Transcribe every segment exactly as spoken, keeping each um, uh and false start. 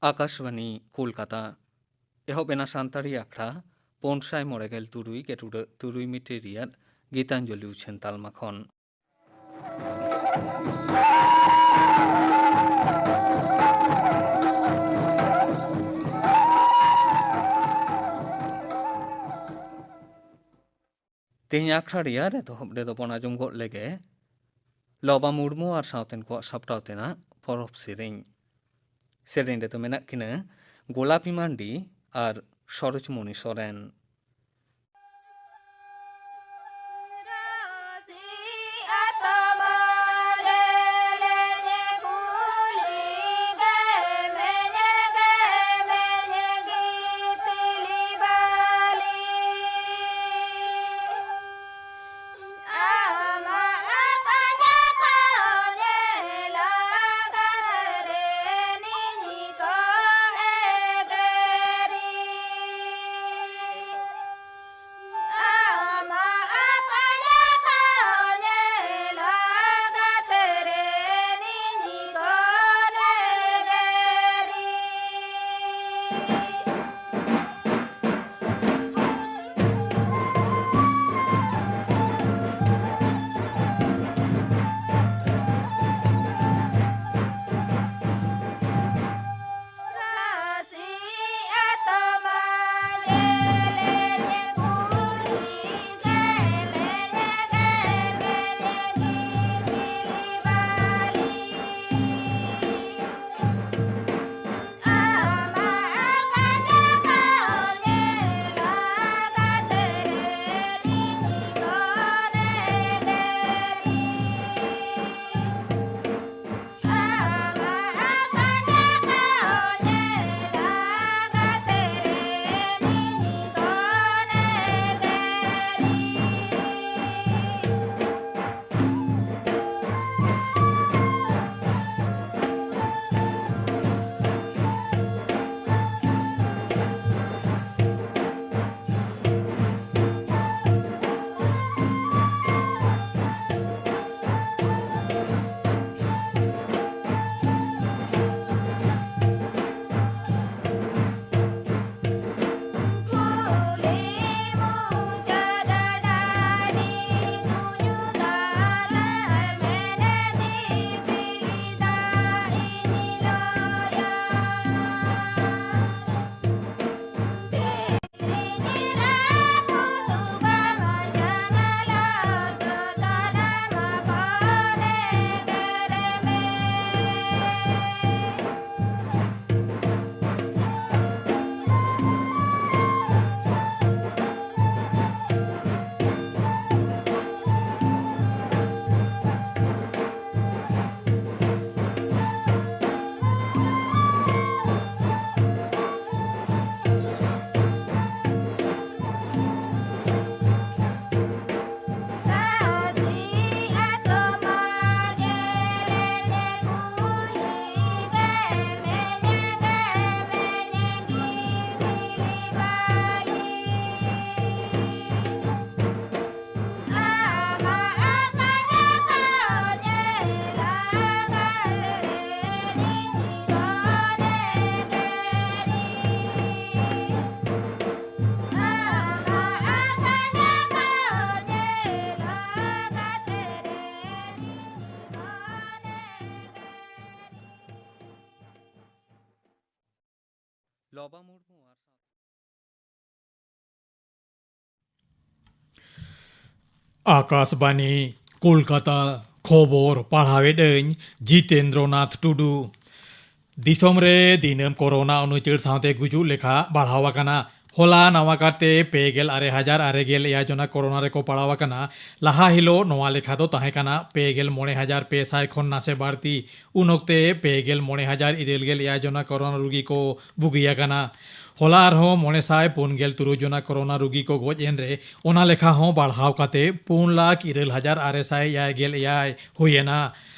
ᱟᱠᱟᱥᱵᱟᱱᱤ ᱠᱳᱞᱠᱟᱛᱟ᱾ ᱮᱦᱚᱵ ᱮᱱᱟ ᱥᱟᱱᱛᱟᱲᱤ ᱟᱠᱷᱲᱟ ᱯᱩᱱ ᱥᱟᱭ ᱢᱚᱬᱮ ᱜᱮᱞ ᱛᱩᱨᱩᱭ ᱜᱮᱴᱩᱰᱟᱹᱜ ᱛᱩᱨᱩᱭ ᱢᱤᱴᱤᱨ ᱨᱮᱭᱟᱜ ᱜᱤᱛᱟᱧᱡᱚᱞᱤ ᱩᱪᱷᱟᱹᱱ ᱛᱟᱞᱢᱟ ᱠᱷᱚᱱ᱾ ᱛᱮᱦᱮᱧ ᱟᱠᱷᱲᱟ ᱨᱮᱭᱟᱜ ᱮᱛᱚᱦᱚᱵ ᱨᱮᱫᱚ ᱵᱚᱱ ᱟᱸᱡᱚᱢ ᱜᱚᱫ ᱞᱮᱜᱮ ᱞᱚᱵᱟ ᱢᱩᱨᱢᱩ ᱟᱨ ᱥᱟᱶᱛᱮᱱ ᱠᱚᱣᱟᱜ ᱥᱟᱯᱲᱟᱣ ᱛᱮᱱᱟᱜ ᱯᱚᱨᱚᱵᱽ ᱥᱮᱨᱮᱧ᱾ ᱥᱮᱨᱮᱧ ᱨᱮᱫᱚ ᱢᱮᱱᱟᱜ ᱠᱤᱱᱟᱹ ᱜᱳᱞᱟᱯᱤ ᱢᱟᱱᱰᱤ ᱟᱨ ᱥᱚᱨᱳᱡᱽᱢᱚᱱᱤ ᱥᱚᱨᱮᱱ᱾ ᱟᱠᱟᱥᱵᱟᱱᱤ, ᱠᱳᱞᱠᱟᱛᱟ᱾ ᱠᱷᱚᱵᱚᱨ ᱯᱟᱲᱦᱟᱣᱮᱫ ᱟᱹᱧ ᱡᱤᱛᱮᱱᱫᱨᱚᱱᱟᱛᱷ ᱴᱩᱰᱩ᱾ ᱫᱤᱥᱚᱢ ᱨᱮ ᱫᱤᱱᱟᱹᱢ ᱠᱳᱨᱳᱱᱟ ᱩᱱᱩᱪᱟᱹᱲ ᱥᱟᱶᱛᱮ ᱜᱩᱡᱩᱜ ᱞᱮᱠᱷᱟ ᱵᱟᱲᱦᱟᱣ ᱟᱠᱟᱱᱟ᱾ ᱦᱚᱞᱟ ᱱᱟᱣᱟ ᱠᱟᱨᱛᱮ ᱯᱮ ᱜᱮᱞ ᱟᱨᱮ ᱦᱟᱡᱟᱨ ᱟᱨᱮ ᱜᱮᱞ ᱮᱭᱟᱭ ᱡᱚᱱᱟ ᱠᱳᱨᱳᱱᱟ ᱨᱮᱠᱚ ᱯᱟᱲᱟᱣ ᱟᱠᱟᱱᱟ᱾ ᱞᱟᱦᱟ ᱦᱤᱞᱳᱜ ᱱᱚᱣᱟ ᱞᱮᱠᱷᱟ ᱫᱚ ᱛᱟᱦᱮᱸ ᱠᱟᱱᱟ ᱯᱮ ᱜᱮᱞ ᱢᱚᱬᱮ ᱦᱟᱡᱟᱨ ᱯᱮ ᱥᱟᱭ ᱠᱷᱚᱱ ᱱᱟᱥᱮ ᱵᱟᱹᱲᱛᱤ᱾ ᱩᱱ ᱚᱠᱛᱮ ᱯᱮ ᱜᱮᱞ ᱢᱚᱬᱮ ᱦᱟᱡᱟᱨ ᱤᱨᱟᱹᱞ ᱜᱮᱞ ᱮᱭᱟᱭ ᱡᱚᱱᱟ ᱠᱳᱨᱳᱱᱟ ᱨᱩᱜᱤ ᱠᱚ ᱵᱩᱜᱤ ᱟᱠᱟᱱᱟ᱾ ᱦᱚᱞᱟ ᱟᱨᱦᱚᱸ ᱢᱚᱬᱮ ᱥᱟᱭ ᱯᱩᱱ ᱜᱮᱞ ᱛᱩᱨᱩᱭ ᱡᱚᱱᱟ ᱠᱳᱨᱳᱱᱟ ᱨᱩᱜᱤ ᱠᱚ ᱜᱚᱡ ᱮᱱ ᱨᱮ, ᱚᱱᱟ ᱞᱮᱠᱷᱟ ᱦᱚᱸ ᱵᱟᱲᱦᱟᱣ ᱠᱟᱛᱮ ᱯᱩᱱ ᱞᱟᱠᱷ ᱤᱨᱟᱹᱞ ᱦᱟᱡᱟᱨ ᱟᱨᱮ ᱥᱟᱭ ᱮᱭᱟᱭ ᱜᱮᱞ ᱮᱭᱟᱭ ᱦᱩᱭ ᱮᱱᱟ᱾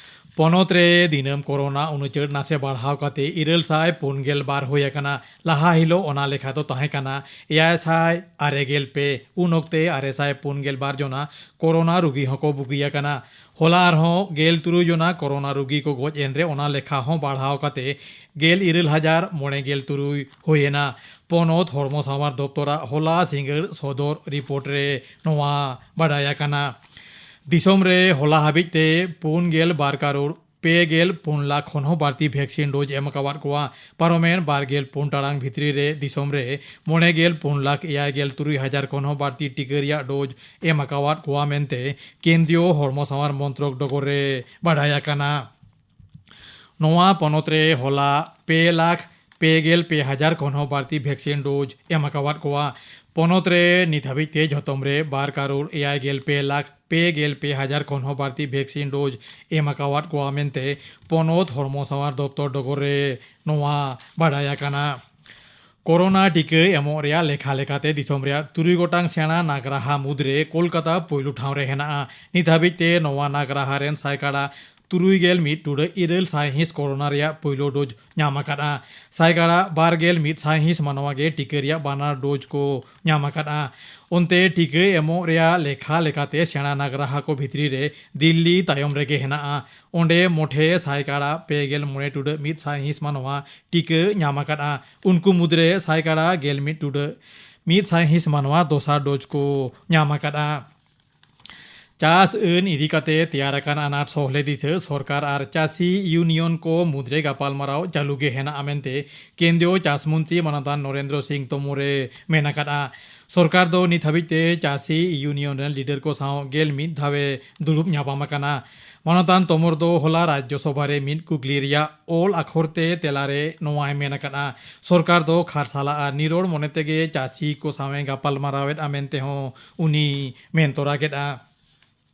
ᱯᱚᱱᱚᱛ ᱨᱮ ᱫᱤᱱᱟᱹᱢ ᱠᱳᱨᱳᱱᱟ ᱩᱱᱩᱪᱟᱹᱲ ᱱᱟᱥᱮ ᱵᱟᱲᱦᱟᱣ ᱠᱟᱛᱮ ᱤᱨᱟᱹᱞ ᱥᱟᱭ ᱯᱩᱱ ᱜᱮᱞ ᱵᱟᱨ ᱦᱩᱭ ᱟᱠᱟᱱᱟ᱾ ᱞᱟᱦᱟ ᱦᱤᱞᱳᱜ ᱚᱱᱟ ᱞᱮᱠᱷᱟ ᱫᱚ ᱛᱟᱦᱮᱸ ᱠᱟᱱᱟ ᱮᱭᱟᱭ ᱥᱟᱭ ᱟᱨᱮ ᱜᱮᱞ ᱯᱮ, ᱩᱱ ᱚᱠᱛᱮ ᱟᱨᱮ ᱥᱟᱭ ᱯᱩᱱ ᱜᱮᱞ ᱵᱟᱨ ᱡᱚᱱᱟ ᱠᱳᱨᱳᱱᱟ ᱨᱩᱜᱤ ᱦᱚᱸᱠᱚ ᱵᱩᱜᱤ ᱟᱠᱟᱱᱟ᱾ ᱦᱚᱞᱟ ᱟᱨᱦᱚᱸ ᱜᱮᱞ ᱛᱩᱨᱩᱭ ᱡᱚᱱᱟ ᱠᱳᱨᱳᱱᱟ ᱨᱩᱜᱤ ᱠᱚ ᱜᱚᱡ ᱮᱱ ᱨᱮ, ᱚᱱᱟ ᱞᱮᱠᱷᱟ ᱦᱚᱸ ᱵᱟᱲᱦᱟᱣ ᱠᱟᱛᱮ ᱜᱮᱞ ᱤᱨᱟᱹᱞ ᱦᱟᱡᱟᱨ ᱢᱚᱬᱮ ᱜᱮᱞ ᱛᱩᱨᱩᱭ ᱦᱩᱭ ᱮᱱᱟ᱾ ᱯᱚᱱᱚᱛ ᱦᱚᱲᱢᱚ ᱥᱟᱶᱟᱨ ᱫᱚᱯᱛᱚᱨᱟᱜ ᱦᱚᱞᱟ ᱥᱤᱸᱜᱟᱹᱲ ᱥᱚᱫᱚᱨ ᱨᱤᱯᱳᱨᱴ ᱨᱮ ᱱᱚᱣᱟ ᱵᱟᱰᱟᱭ ᱟᱠᱟᱱᱟ᱾ ᱫᱤᱥᱚᱢ ᱨᱮ ᱦᱚᱞᱟ ᱦᱟᱹᱵᱤᱡ ᱛᱮ ᱯᱩᱱ ᱜᱮᱞ ᱵᱟᱨ ᱠᱟᱨᱳᱲ ᱯᱮ ᱜᱮᱞ ᱯᱩᱱ ᱞᱟᱠᱷ ᱠᱷᱚᱱ ᱦᱚᱸ ᱵᱟᱹᱲᱛᱤ ᱵᱷᱮᱠᱥᱤᱱ ᱰᱳᱡᱽ ᱮᱢ ᱟᱠᱟᱣᱟᱫ ᱠᱚᱣᱟ᱾ ᱯᱟᱨᱚᱢᱮᱱ ᱵᱟᱨ ᱜᱮᱞ ᱯᱩᱱ ᱴᱟᱲᱟᱝ ᱵᱷᱤᱛᱨᱤ ᱨᱮ ᱫᱤᱥᱚᱢ ᱨᱮ ᱢᱚᱬᱮ ᱜᱮᱞ ᱯᱩᱱ ᱞᱟᱠᱷ ᱮᱭᱟᱭ ᱜᱮᱞ ᱛᱩᱨᱩᱭ ᱦᱟᱡᱟᱨ ᱠᱷᱚᱱ ᱦᱚᱸ ᱵᱟᱹᱲᱛᱤ ᱴᱤᱠᱟᱹ ᱨᱮᱭᱟᱜ ᱰᱳᱡᱽ ᱮᱢ ᱟᱠᱟᱣᱟᱫ ᱠᱚᱣᱟ ᱢᱮᱱᱛᱮ ᱠᱮᱱᱫᱨᱤᱭᱚ ᱦᱚᱲᱢᱚ ᱥᱟᱶᱟᱨ ᱢᱚᱱᱛᱨᱚᱠ ᱰᱚᱜᱚᱨ ᱨᱮ ᱵᱟᱰᱟᱭ ᱟᱠᱟᱱᱟ᱾ ᱱᱚᱣᱟ ᱯᱚᱱᱚᱛ ᱨᱮ ᱦᱚᱞᱟ ᱯᱮ ᱞᱟᱠᱷ ᱯᱮ ᱜᱮᱞ ᱯᱮ ᱦᱟᱡᱟᱨ ᱠᱷᱚᱱ ᱦᱚᱸ ᱵᱟᱹᱲᱛᱤ ᱵᱷᱮᱠᱥᱤᱱ ᱰᱳᱡᱽ ᱮᱢ ᱟᱠᱟᱣᱟᱫ ᱠᱚᱣᱟ᱾ ᱯᱚᱱᱚᱛ ᱨᱮ ᱱᱤᱛ ᱦᱟᱹᱵᱤᱡ ᱛᱮ ᱡᱷᱚᱛᱚᱢ ᱨᱮ ᱵᱟᱨ ᱠᱟᱨᱳᱲ ᱮᱭᱟᱭ ᱜᱮᱞ ᱯᱮ ᱞᱟᱠᱷ ᱯᱮ ᱜᱮᱞ ᱯᱮ ᱦᱟᱡᱟᱨ ᱠᱷᱚᱱ ᱦᱚᱸ ᱵᱟᱹᱲᱛᱤ ᱵᱷᱮᱠᱥᱤᱱ ᱰᱳᱡᱽ ᱮᱢ ᱟᱠᱟᱣᱟᱫ ᱠᱚᱣᱟ ᱢᱮᱱᱛᱮ ᱯᱚᱱᱚᱛ ᱦᱚᱲᱢᱚ ᱥᱟᱶᱟᱨ ᱫᱚᱯᱛᱚᱨ ᱰᱚᱜᱚᱨ ᱨᱮ ᱱᱚᱣᱟ ᱵᱟᱰᱟᱭ ᱟᱠᱟᱱᱟ᱾ ᱠᱳᱨᱳᱱᱟ ᱴᱤᱠᱟᱹ ᱮᱢᱚᱜ ᱨᱮᱭᱟᱜ ᱞᱮᱠᱷᱟ ᱞᱮᱠᱟᱛᱮ ᱫᱤᱥᱚᱢ ᱨᱮᱭᱟᱜ ᱛᱩᱨᱩᱭ ᱜᱚᱴᱟᱝ ᱥᱮᱬᱟ ᱱᱟᱜᱽᱨᱟᱦᱟ ᱢᱩᱫᱽᱨᱮ ᱠᱳᱞᱠᱟᱛᱟ ᱯᱳᱭᱞᱳ ᱴᱷᱟᱶ ᱨᱮ ᱦᱮᱱᱟᱜᱼᱟ᱾ ᱱᱤᱛ ᱦᱟᱹᱵᱤᱡ ᱛᱮ ᱱᱚᱣᱟ ᱱᱟᱜᱽᱨᱟᱦᱟ ᱨᱮᱱ ᱥᱟᱭᱠᱟᱲᱟ ᱛᱩᱨᱩᱭ ᱜᱮᱞ ᱢᱤᱫ ᱴᱩᱰᱟᱹᱜ ᱤᱨᱟᱹᱞ ᱥᱟᱭ ᱦᱤᱸᱥ ᱠᱳᱨᱳᱱᱟ ᱨᱮᱭᱟᱜ ᱯᱳᱭᱞᱳ ᱰᱳᱡᱽ ᱧᱟᱢ ᱟᱠᱟᱫᱼᱟ᱾ ᱥᱟᱭᱠᱟᱲᱟ ᱵᱟᱨ ᱜᱮᱞ ᱢᱤᱫ ᱥᱟᱭ ᱦᱤᱸᱥ ᱢᱟᱱᱣᱟ ᱜᱮ ᱴᱤᱠᱟᱹ ᱨᱮᱭᱟᱜ ᱵᱟᱱᱟᱨ ᱰᱳᱡᱽ ᱠᱚ ᱧᱟᱢ ᱟᱠᱟᱫᱼᱟ᱾ ᱚᱱᱛᱮ ᱴᱤᱠᱟᱹ ᱮᱢᱚᱜ ᱨᱮᱭᱟᱜ ᱞᱮᱠᱷᱟ ᱞᱮᱠᱟᱛᱮ ᱥᱮᱬᱟ ᱱᱟᱜᱽᱨᱟᱦᱟ ᱠᱚ ᱵᱷᱤᱛᱨᱤ ᱨᱮ ᱫᱤᱞᱞᱤ ᱛᱟᱭᱚᱢ ᱨᱮᱜᱮ ᱦᱮᱱᱟᱜᱼᱟ᱾ ᱚᱸᱰᱮ ᱢᱚᱴᱷᱮ ᱥᱟᱭᱠᱟᱲᱟ ᱯᱮ ᱜᱮᱞ ᱢᱚᱬᱮ ᱴᱩᱰᱟᱹᱜ ᱢᱤᱫ ᱥᱟᱭ ᱦᱤᱸᱥ ᱢᱟᱱᱣᱟ ᱴᱤᱠᱟᱹ ᱧᱟᱢ ᱟᱠᱟᱫᱼᱟ᱾ ᱩᱱᱠᱩ ᱢᱩᱫᱽᱨᱮ ᱥᱟᱭᱠᱟᱲᱟ ᱜᱮᱞ ᱢᱤᱫ ᱴᱩᱰᱟᱹᱜ ᱢᱤᱫ ᱥᱟᱭ ᱦᱤᱸᱥ ᱢᱟᱱᱣᱟ ᱫᱚᱥᱟᱨ ᱰᱳᱡᱽ ᱠᱚ ᱧᱟᱢ ᱟᱠᱟᱫᱼᱟ᱾ ᱪᱟᱥ ᱟᱹᱱ ᱤᱫᱤ ᱠᱟᱛᱮ ᱛᱮᱭᱟᱨ ᱟᱠᱟᱱ ᱟᱱᱟᱴ ᱥᱚᱦᱞᱮ ᱫᱤᱥᱟᱹ ᱥᱚᱨᱠᱟᱨ ᱟᱨ ᱪᱟᱹᱥᱤ ᱤᱭᱩᱱᱤᱭᱚᱱ ᱠᱚ ᱢᱩᱫᱽᱨᱮ ᱜᱟᱯᱟᱞᱢᱟᱨᱟᱣ ᱪᱟᱹᱞᱩ ᱜᱮ ᱦᱮᱱᱟᱜᱼᱟ ᱢᱮᱱᱛᱮ ᱠᱮᱱᱫᱨᱤᱭᱚ ᱪᱟᱥ ᱢᱚᱱᱛᱨᱤ ᱢᱟᱱᱚᱛᱟᱱ ᱱᱚᱨᱮᱱᱫᱨᱚ ᱥᱤᱝ ᱛᱳᱢᱚᱨ ᱮ ᱢᱮᱱ ᱟᱠᱟᱫᱼᱟ᱾ ᱥᱚᱨᱠᱟᱨ ᱫᱚ ᱱᱤᱛ ᱦᱟᱹᱵᱤᱡ ᱛᱮ ᱪᱟᱹᱥᱤ ᱤᱭᱩᱱᱤᱭᱚᱱ ᱨᱮᱱ ᱞᱤᱰᱟᱨ ᱠᱚ ᱥᱟᱶ ᱜᱮᱞ ᱢᱤᱫ ᱫᱷᱟᱣ ᱮ ᱫᱩᱲᱩᱵ ᱧᱟᱯᱟᱢ ᱟᱠᱟᱱᱟ᱾ ᱢᱟᱱᱚᱛᱟᱱ ᱛᱳᱢᱚᱨ ᱫᱚ ᱦᱚᱞᱟ ᱨᱟᱡᱽᱡᱚ ᱥᱚᱵᱷᱟ ᱨᱮ ᱢᱤᱫ ᱠᱩᱠᱞᱤ ᱨᱮᱭᱟᱜ ᱚᱞ ᱟᱠᱷᱚᱨ ᱛᱮ ᱛᱮᱞᱟ ᱨᱮ ᱱᱚᱣᱟᱭ ᱢᱮᱱ ᱟᱠᱟᱫᱼᱟ᱾ ᱥᱚᱨᱠᱟᱨ ᱫᱚ ᱠᱷᱟᱨᱥᱟᱞᱟ ᱟᱨ ᱱᱤᱨᱚᱲ ᱢᱚᱱᱮ ᱛᱮᱜᱮ ᱪᱟᱹᱥᱤ ᱠᱚ ᱥᱟᱶ ᱮ ᱜᱟᱯᱟᱞ ᱢᱟᱨᱟᱣ ᱮᱫᱼᱟ ᱢᱮᱱᱛᱮ ᱦᱚᱸ ᱩᱱᱤ ᱢᱮᱱ ᱛᱚᱨᱟ ᱠᱮᱫᱼᱟ᱾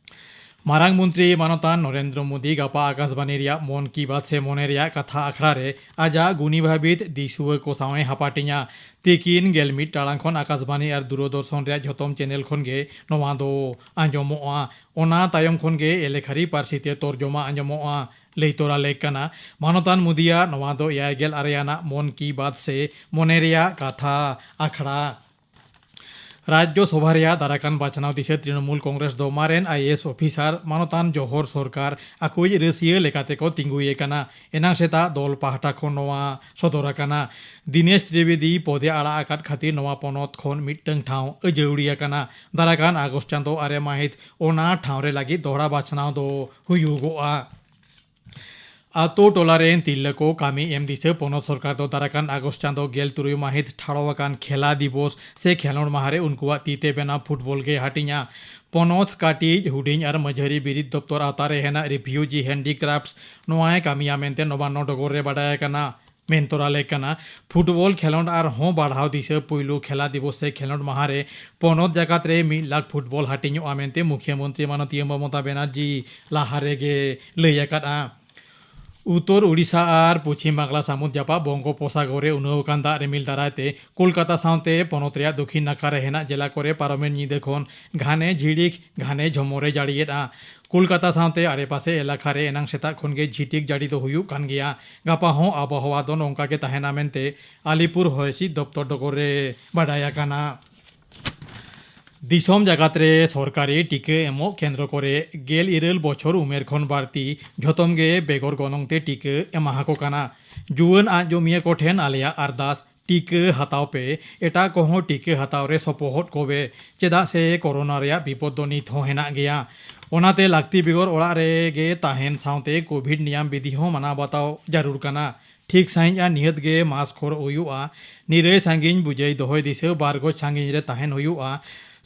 ᱢᱟᱨᱟᱝ ᱢᱚᱱᱛᱨᱤ ᱢᱟᱱᱚᱛᱟᱱ ᱱᱚᱨᱮᱱᱫᱨᱚ ᱢᱳᱫᱤ ᱜᱟᱯᱟ ᱟᱠᱟᱥᱵᱟᱱᱤ ᱨᱮᱭᱟᱜ ᱢᱚᱱ ᱠᱤ ᱵᱟᱛ ᱥᱮ ᱢᱚᱱᱮ ᱨᱮᱭᱟᱜ ᱠᱟᱛᱷᱟ ᱟᱠᱷᱲᱟ ᱨᱮ ᱟᱡᱟᱜ ᱜᱩᱱᱤ ᱵᱷᱟᱵᱤᱛ ᱫᱤᱥᱩᱣᱟᱹ ᱠᱚ ᱥᱟᱶ ᱮ ᱦᱟᱯᱟᱴᱤᱧᱟ᱾ ᱛᱤᱠᱤᱱ ᱜᱮᱞ ᱢᱤᱫ ᱴᱟᱲᱟᱝ ᱠᱷᱚᱱ ᱟᱠᱟᱥᱵᱟᱱᱤ ᱟᱨ ᱫᱩᱨᱚᱫᱚᱨᱥᱚᱱ ᱨᱮᱭᱟᱜ ᱡᱷᱚᱛᱚᱢ ᱪᱮᱱᱮᱞ ᱠᱷᱚᱱ ᱜᱮ ᱱᱚᱣᱟ ᱫᱚ ᱟᱸᱡᱚᱢᱚᱜᱼᱟ᱾ ᱚᱱᱟ ᱛᱟᱭᱚᱢ ᱠᱷᱚᱱ ᱜᱮ ᱮᱞᱮᱠᱷᱟᱨᱤ ᱯᱟᱹᱨᱥᱤ ᱛᱮ ᱛᱚᱨᱡᱚᱢᱟ ᱟᱸᱡᱚᱢᱚᱜᱼᱟ, ᱞᱟᱹᱭ ᱛᱚᱨᱟ ᱞᱮᱠ ᱠᱟᱱᱟ᱾ ᱢᱟᱱᱚᱛᱟᱱ ᱢᱳᱫᱤᱭᱟᱜ ᱱᱚᱣᱟ ᱫᱚ ᱮᱭᱟᱭ ᱜᱮᱞ ᱟᱨᱮ ᱟᱱᱟᱜ ᱢᱚᱱ ᱠᱤ ᱵᱟᱛ ᱥᱮ ᱢᱚᱱᱮ ᱨᱮᱭᱟᱜ ᱠᱟᱛᱷᱟ ᱟᱠᱷᱲᱟ᱾ ᱨᱟᱡᱽᱡᱚ ᱥᱚᱵᱷᱟ ᱨᱮᱭᱟᱜ ᱫᱟᱨᱟᱠᱟᱱ ᱵᱟᱪᱷᱱᱟᱣ ᱫᱤᱥᱟᱹ ᱛᱨᱤᱱᱚᱢᱩᱞ ᱠᱚᱝᱜᱨᱮᱥ ᱫᱚ ᱢᱟᱨᱮᱱ ᱟᱭ ᱮ ᱮᱥ ᱚᱯᱷᱤᱥᱟᱨ ᱢᱟᱱᱚᱛᱟᱱ ᱡᱚᱦᱚᱨ ᱥᱚᱨᱠᱟᱨ ᱟᱠᱚᱭᱤᱡ ᱨᱟᱹᱥᱤᱭᱟᱹ ᱞᱮᱠᱟᱛᱮ ᱠᱚ ᱛᱤᱸᱜᱩᱭᱮ ᱠᱟᱱᱟ᱾ ᱮᱱᱟᱝ ᱥᱮᱛᱟᱜ ᱫᱚᱞ ᱯᱟᱦᱴᱟ ᱠᱷᱚᱱ ᱱᱚᱣᱟ ᱥᱚᱫᱚᱨ ᱟᱠᱟᱱᱟ᱾ ᱫᱤᱱᱮᱥ ᱛᱨᱤᱵᱮᱫᱤ ᱯᱚᱫᱮ ᱟᱲᱟᱜ ᱟᱠᱟᱫ ᱠᱷᱟᱹᱛᱤᱨ ᱱᱚᱣᱟ ᱯᱚᱱᱚᱛ ᱠᱷᱚᱱ ᱢᱤᱫᱴᱟᱝ ᱴᱷᱟᱶ ᱟᱹᱡᱟᱹᱣᱲᱤ ᱟᱠᱟᱱᱟ᱾ ᱫᱟᱨᱟᱠᱟᱱ ᱟᱜᱚᱥᱴ ᱪᱟᱸᱫᱚ ᱟᱨᱮ ᱢᱟᱹᱦᱤᱛ ᱚᱱᱟ ᱴᱷᱟᱶ ᱨᱮ ᱞᱟᱹᱜᱤᱫ ᱫᱚᱦᱲᱟ ᱵᱟᱪᱷᱱᱟᱣ ᱫᱚ ᱦᱩᱭᱩᱜᱚᱜᱼᱟ᱾ ᱟᱛᱳ ᱴᱚᱞᱟ ᱨᱮᱱ ᱛᱤᱨᱞᱟᱹ ᱠᱚ ᱠᱟᱹᱢᱤ ᱮᱢ ᱫᱤᱥᱟᱹ ᱯᱚᱱᱚᱛ ᱥᱚᱨᱠᱟᱨ ᱫᱚ ᱫᱟᱨᱟᱠᱟᱱ ᱟᱜᱚᱥᱴ ᱪᱟᱸᱫᱚ ᱜᱮᱞ ᱛᱩᱨᱩᱭ ᱢᱟᱹᱦᱤᱛ ᱴᱷᱟᱲᱚ ᱟᱠᱟᱱ ᱠᱷᱮᱞᱟ ᱫᱤᱵᱚᱥ ᱥᱮ ᱠᱷᱮᱞᱚᱸᱰ ᱢᱟᱦᱟ ᱨᱮ ᱩᱱᱠᱩᱣᱟᱜ ᱛᱤ ᱛᱮ ᱵᱮᱱᱟᱣ ᱯᱷᱩᱴᱵᱚᱞ ᱜᱮ ᱦᱟᱹᱴᱤᱧᱟ᱾ ᱯᱚᱱᱚᱛ ᱠᱟᱹᱴᱤᱡ, ᱦᱩᱰᱤᱧ ᱟᱨ ᱢᱟᱹᱡᱷᱟᱹᱨᱤ ᱵᱤᱨᱤᱫ ᱫᱚᱯᱛᱚᱨ ᱟᱣᱛᱟ ᱨᱮ ᱦᱮᱱᱟᱜ ᱨᱤᱯᱷᱤᱭᱩᱡᱤ ᱦᱮᱱᱰᱤᱠᱨᱟᱯᱴᱥ ᱱᱚᱣᱟᱭ ᱠᱟᱹᱢᱤᱭᱟ ᱢᱮᱱᱛᱮ ᱱᱚᱵᱟᱱᱱᱚ ᱰᱚᱜᱚᱨ ᱨᱮ ᱵᱟᱰᱟᱭ ᱟᱠᱟᱱᱟ᱾ ᱢᱮᱱ ᱛᱚᱨᱟ ᱞᱮᱠ ᱠᱟᱱᱟ, ᱯᱷᱩᱴᱵᱚᱞ ᱠᱷᱮᱞᱚᱸᱰ ᱟᱨᱦᱚᱸ ᱵᱟᱲᱦᱟᱣ ᱫᱤᱥᱟᱹ ᱯᱩᱭᱞᱩ ᱠᱷᱮᱞᱟ ᱫᱤᱵᱚᱥ ᱥᱮ ᱠᱷᱮᱞᱚᱸᱰ ᱢᱟᱦᱟ ᱨᱮ ᱯᱚᱱᱚᱛ ᱡᱟᱠᱟᱛ ᱨᱮ ᱢᱤᱫ ᱞᱟᱠᱷ ᱯᱷᱩᱴᱵᱚᱞ ᱦᱟᱹᱴᱤᱧᱚᱜᱼᱟ ᱢᱮᱱᱛᱮ ᱢᱩᱠᱷᱭᱟᱹ ᱢᱚᱱᱛᱨᱤ ᱢᱟᱱᱚᱛᱤᱭᱟᱹ ᱢᱚᱢᱚᱛᱟ ᱵᱮᱱᱟᱨᱡᱤ ᱞᱟᱦᱟ ᱨᱮᱜᱮ ᱞᱟᱹᱭ ᱟᱠᱟᱫᱼᱟ᱾ ᱩᱛᱛᱚᱨ ᱳᱰᱤᱥᱟ ᱟᱨ ᱯᱚᱪᱷᱤᱢ ᱵᱟᱝᱞᱟ ᱥᱟᱹᱢᱩᱫ ᱡᱟᱯᱟᱜ ᱵᱚᱝᱜᱳᱯᱚᱥᱟᱜᱚᱨ ᱨᱮ ᱩᱱᱟᱹᱣ ᱟᱠᱟᱱ ᱫᱟᱜ ᱨᱤᱢᱤᱞ ᱫᱟᱨᱟᱭ ᱛᱮ ᱠᱳᱞᱠᱟᱛᱟ ᱥᱟᱶᱛᱮ ᱯᱚᱱᱚᱛ ᱨᱮᱭᱟᱜ ᱫᱚᱠᱷᱤᱱ ᱱᱟᱠᱷᱟ ᱨᱮ ᱦᱮᱱᱟᱜ ᱡᱮᱞᱟ ᱠᱚᱨᱮ ᱯᱟᱨᱚᱢᱮᱱ ᱧᱤᱫᱟᱹ ᱠᱷᱚᱱ ᱜᱷᱟᱱᱮ ᱡᱷᱤᱲᱤᱠ ᱜᱷᱟᱱᱮ ᱡᱷᱚᱢᱚᱨᱮ ᱡᱟᱹᱲᱤᱭᱮᱫᱼᱟ᱾ ᱠᱳᱞᱠᱟᱛᱟ ᱥᱟᱶᱛᱮ ᱟᱲᱮᱯᱟᱥᱮ ᱮᱞᱟᱠᱟ ᱨᱮ ᱮᱱᱟᱝ ᱥᱮᱛᱟᱜ ᱠᱷᱚᱱ ᱜᱮ ᱡᱷᱤᱴᱤᱠ ᱡᱟᱹᱲᱤ ᱫᱚ ᱦᱩᱭᱩᱜ ᱠᱟᱱ ᱜᱮᱭᱟ᱾ ᱜᱟᱯᱟ ᱦᱚᱸ ᱟᱵᱚᱦᱟᱣᱟ ᱫᱚ ᱱᱚᱝᱠᱟ ᱜᱮ ᱛᱟᱦᱮᱱᱟ ᱢᱮᱱᱛᱮ ᱟᱞᱤᱯᱩᱨ ᱦᱚᱭ ᱦᱤᱸᱥᱤᱫ ᱫᱚᱯᱛᱚᱨ ᱰᱚᱜᱚᱨ ᱨᱮ ᱵᱟᱰᱟᱭ ᱟᱠᱟᱱᱟ᱾ ᱫᱤᱥᱚᱢ ᱡᱟᱠᱟᱛ ᱨᱮ ᱥᱚᱨᱠᱟᱨᱤ ᱴᱤᱠᱟᱹ ᱮᱢᱚᱜ ᱠᱮᱱᱫᱨᱚ ᱠᱚᱨᱮ ᱜᱮᱞ ᱤᱨᱟᱹᱞ ᱵᱚᱪᱷᱚᱨ ᱩᱢᱮᱨ ᱠᱷᱚᱱ ᱵᱟᱹᱲᱛᱤ ᱡᱷᱚᱛᱚᱢ ᱜᱮ ᱵᱮᱜᱚᱨ ᱜᱚᱱᱚᱝ ᱛᱮ ᱴᱤᱠᱟᱹ ᱮᱢᱟ ᱟᱠᱚ ᱠᱟᱱᱟ᱾ ᱡᱩᱣᱟᱹᱱ ᱟᱡ ᱡᱚᱢᱤᱭᱟᱹ ᱠᱚᱴᱷᱮᱱ ᱟᱞᱮᱭᱟᱜ ᱟᱨᱫᱟᱥ, ᱴᱤᱠᱟᱹ ᱦᱟᱛᱟᱣ ᱯᱮ᱾ ᱮᱴᱟᱜ ᱠᱚᱦᱚᱸ ᱴᱤᱠᱟᱹ ᱦᱟᱛᱟᱣ ᱨᱮ ᱥᱚᱯᱚᱦᱚᱫ ᱠᱚᱵᱮ, ᱪᱮᱫᱟᱜ ᱥᱮ ᱠᱳᱨᱳᱱᱟ ᱨᱮᱭᱟᱜ ᱵᱤᱯᱚᱫ ᱫᱚ ᱱᱤᱛ ᱦᱚᱸ ᱦᱮᱱᱟᱜ ᱜᱮᱭᱟ᱾ ᱚᱱᱟᱛᱮ ᱞᱟᱹᱠᱛᱤ ᱵᱮᱜᱚᱨ ᱚᱲᱟᱜ ᱨᱮᱜᱮ ᱛᱟᱦᱮᱱ ᱥᱟᱶᱛᱮ ᱠᱳᱵᱷᱤᱰ ᱱᱤᱭᱟᱢ ᱵᱤᱫᱷᱤ ᱦᱚᱸ ᱢᱟᱱᱟᱣ ᱵᱟᱛᱟᱣ ᱡᱟᱹᱨᱩᱲ ᱠᱟᱱᱟ᱾ ᱴᱷᱤᱠ ᱥᱟᱺᱦᱤᱡ ᱟᱨ ᱱᱤᱦᱟᱹᱛ ᱜᱮ ᱢᱟᱥᱠ ᱦᱚᱨᱚᱜ ᱦᱩᱭᱩᱜᱼᱟ᱾ ᱱᱤᱨᱟᱹᱭ ᱥᱟᱺᱜᱤᱧ ᱵᱩᱡᱟᱹᱭ ᱫᱚᱦᱚᱭ ᱫᱤᱥᱟᱹ ᱵᱟᱨ ᱜᱚᱡ ᱥᱟᱺᱜᱤᱧ ᱨᱮ ᱛᱟᱦᱮᱱ ᱦᱩᱭᱩᱜᱼᱟ᱾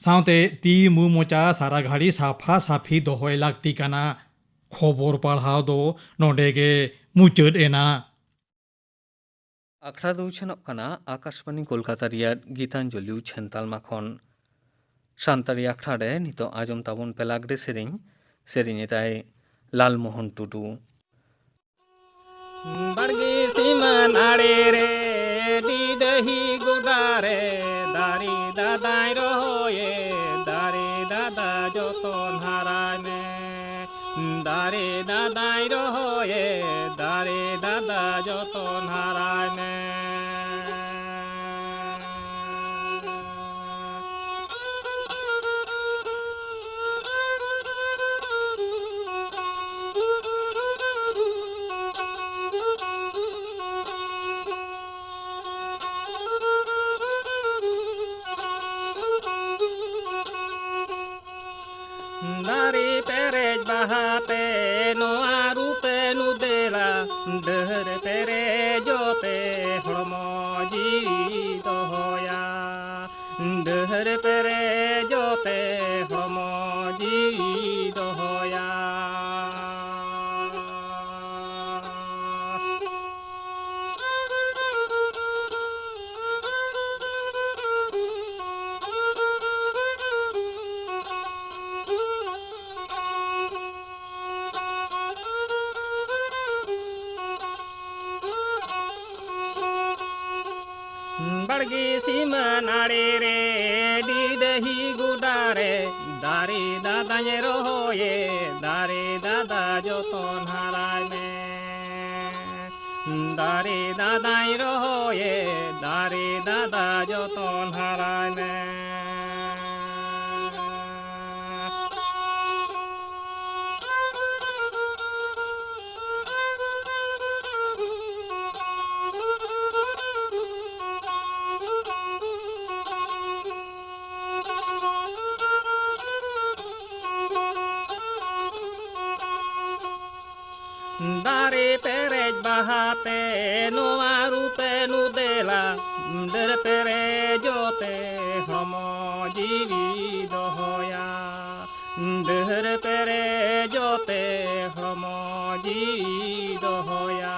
ᱥᱟᱶᱛᱮ ᱛᱤ ᱢᱩ ᱢᱚᱪᱟ ᱥᱟᱨᱟ ᱜᱷᱟᱹᱲᱤ ᱥᱟᱯᱷᱟ ᱥᱟᱯᱷᱤ ᱫᱚᱦᱚᱭ ᱞᱟᱹᱠᱛᱤ ᱠᱟᱱᱟ᱾ ᱠᱷᱚᱵᱚᱨ ᱯᱟᱲᱦᱟᱣ ᱫᱚ ᱱᱚᱰᱮ ᱜᱮ ᱢᱩᱪᱟᱹᱫ ᱮᱱᱟ᱾ ᱟᱠᱷᱲᱟ ᱫᱚ ᱩᱪᱷᱟᱹᱱᱚᱜ ᱠᱟᱱᱟ ᱟᱠᱟᱥᱵᱟᱱᱤ ᱠᱳᱞᱠᱟᱛᱟ ᱨᱮᱭᱟᱜ ᱜᱤᱛᱟᱧᱡᱚᱞᱤ ᱩᱪᱷᱟᱹᱱ ᱛᱟᱞᱢᱟ ᱠᱷᱚᱱ᱾ ᱥᱟᱱᱛᱟᱲᱤ ᱟᱠᱷᱲᱟ ᱨᱮ ᱱᱤᱛᱚᱜ ᱟᱸᱡᱚᱢ ᱛᱟᱵᱚᱱ ᱯᱮ ᱞᱟᱜᱽᱲᱮ ᱥᱮᱨᱮᱧ᱾ ᱥᱮᱨᱮᱧ ᱮᱫᱟᱭ ᱞᱟᱞᱢᱳᱦᱚᱱ ᱴᱩᱰᱩ᱾ ᱵᱟᱲᱜᱮ ᱥᱤᱢᱟᱹᱱ ᱟᱲᱮ ᱨᱮ ᱰᱤᱰᱟᱹᱦᱤ ᱜᱚᱰᱟ ᱨᱮ ᱫᱟᱨᱮ ᱫᱟᱫᱟᱭ ᱨᱚᱦᱚᱭᱮ, ᱫᱟᱨᱮ ᱫᱟᱫᱟ ᱡᱚᱛᱚᱱ ᱦᱟᱨᱟᱭ ᱢᱮ᱾ ᱫᱟᱨᱮ ᱫᱟᱫᱟᱭ ᱨᱚᱦᱚᱭᱮ, ᱫᱟᱨᱮ ᱫᱟᱫᱟ ᱡᱚᱛᱚᱱ ᱦᱟᱨᱟᱭ ᱢᱮ᱾ ᱫᱟᱨᱮ ᱯᱮᱨᱮᱡ ᱵᱟᱦᱟᱛᱮ ᱱᱚᱣᱟ ᱨᱩᱯᱮ ᱱᱩᱫᱮᱞᱟ, ᱰᱟᱹᱦᱟᱹᱨ ᱯᱮᱨᱮᱡᱚᱜ ᱛᱮ ᱦᱚᱲᱢᱚ ᱡᱤᱣᱤ ᱫᱚᱦᱚᱭᱟ᱾ ᱰᱟᱹᱦᱟᱹᱨ ᱯᱮᱨᱮᱡᱚᱜ ᱛᱮ ᱦᱚᱲᱢᱚ ᱡᱤᱣᱤ ᱫᱚᱦᱚᱭᱟ᱾ ᱵᱟᱲᱜᱮ ᱥᱤᱢᱟᱹᱱ ᱟᱲᱮ ᱨᱮ ᱰᱤᱰᱟᱹᱦᱤ ᱜᱚᱰᱟ ᱨᱮ ᱫᱟᱨᱮ ᱫᱟᱫᱟᱧ ᱨᱚᱦᱚᱭᱮ, ᱫᱟᱨᱮ ᱫᱟᱫᱟ ᱡᱚᱛᱚᱱ ᱦᱟᱨᱟᱭ ᱢᱮ᱾ ᱫᱟᱨᱮ ᱫᱟᱫᱟᱧ ᱨᱚᱦᱚᱭᱮ, ᱫᱟᱨᱮ ᱫᱟᱫᱟ ᱡᱚᱛᱚᱱ ᱦᱟᱨᱟᱭ ᱢᱮ᱾ ᱦᱟᱛᱮ ᱱᱚᱣᱟ ᱨᱩᱯᱮ ᱱᱩᱫᱮᱞᱟ, ᱰᱟᱹᱨ ᱯᱮᱨᱮᱡᱚᱜ ᱛᱮ ᱦᱚᱲᱢᱚ ᱡᱤᱣᱤ ᱫᱚᱦᱚᱭᱟ᱾ ᱰᱟᱹᱨ ᱯᱮᱨᱮᱡᱚᱜ ᱛᱮ ᱦᱚᱲᱢᱚ ᱡᱤᱣᱤ ᱫᱚᱦᱚᱭᱟ᱾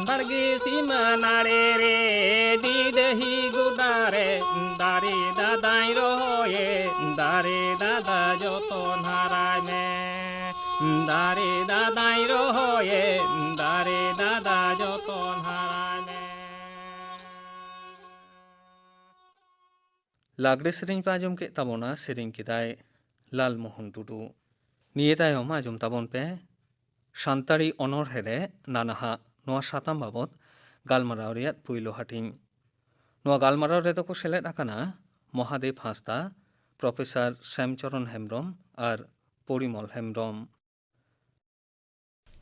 ᱵᱟᱲᱜᱮ ᱥᱤᱢᱟᱹ ᱱᱟᱲᱮ ᱨᱮ, ᱰᱤᱰᱟᱹᱦᱤ ᱜᱚᱰᱟ ᱨᱮ, ᱫᱟᱨᱮ ᱫᱟᱫᱟᱧ ᱨᱚᱦᱚᱭᱮ, ᱫᱟᱨᱮ ᱫᱟᱫᱟ ᱡᱚᱛᱚᱱ ᱦᱟᱨᱟᱭ ᱢᱮ᱾ ᱫᱟᱨᱮ ᱫᱟᱫᱟᱧ ᱨᱚᱦᱚᱭᱮ, ᱫᱟᱨᱮ ᱫᱟᱫᱟ ᱡᱚᱛᱚᱱ ᱦᱟᱨᱟᱭ ᱢᱮ᱾ ᱞᱟᱜᱽᱲᱮ ᱥᱮᱨᱮᱧ ᱯᱮ ᱟᱸᱡᱚᱢ ᱠᱮᱫ ᱛᱟᱵᱚᱱᱟ, ᱥᱮᱨᱮᱧ ᱠᱮᱫᱟᱭ ᱞᱟᱞᱢᱳᱦᱚᱱ ᱴᱩᱰᱩ᱾ ᱱᱤᱭᱟᱹ ᱛᱟᱭᱚᱢ ᱟᱸᱡᱚᱢ ᱛᱟᱵᱚᱱ ᱯᱮ ᱥᱟᱱᱛᱟᱲᱤ ᱚᱱᱚᱬᱦᱮ ᱨᱮ ᱱᱟᱱᱟᱦᱟᱜ, ᱱᱚᱣᱟ ᱥᱟᱛᱟᱢ ᱵᱟᱵᱚᱛ ᱜᱟᱞᱢᱟᱨᱟᱣ ᱨᱮᱭᱟᱜ ᱯᱩᱭᱞᱩ ᱦᱟᱹᱴᱤᱧ᱾ ᱱᱚᱣᱟ ᱜᱟᱞᱢᱟᱨᱟᱣ ᱨᱮᱫᱚ ᱠᱚ ᱥᱮᱞᱮᱫ ᱟᱠᱟᱱᱟ ᱢᱚᱦᱟᱫᱮᱵ ᱦᱟᱸᱥᱫᱟ, ᱯᱨᱚᱯᱷᱮᱥᱚᱨ ᱥᱮᱢᱪᱚᱨᱚᱱ ᱦᱮᱢᱵᱽᱨᱚᱢ ᱟᱨ ᱯᱚᱨᱤᱢᱚᱞ ᱦᱮᱢᱵᱽᱨᱚᱢ᱾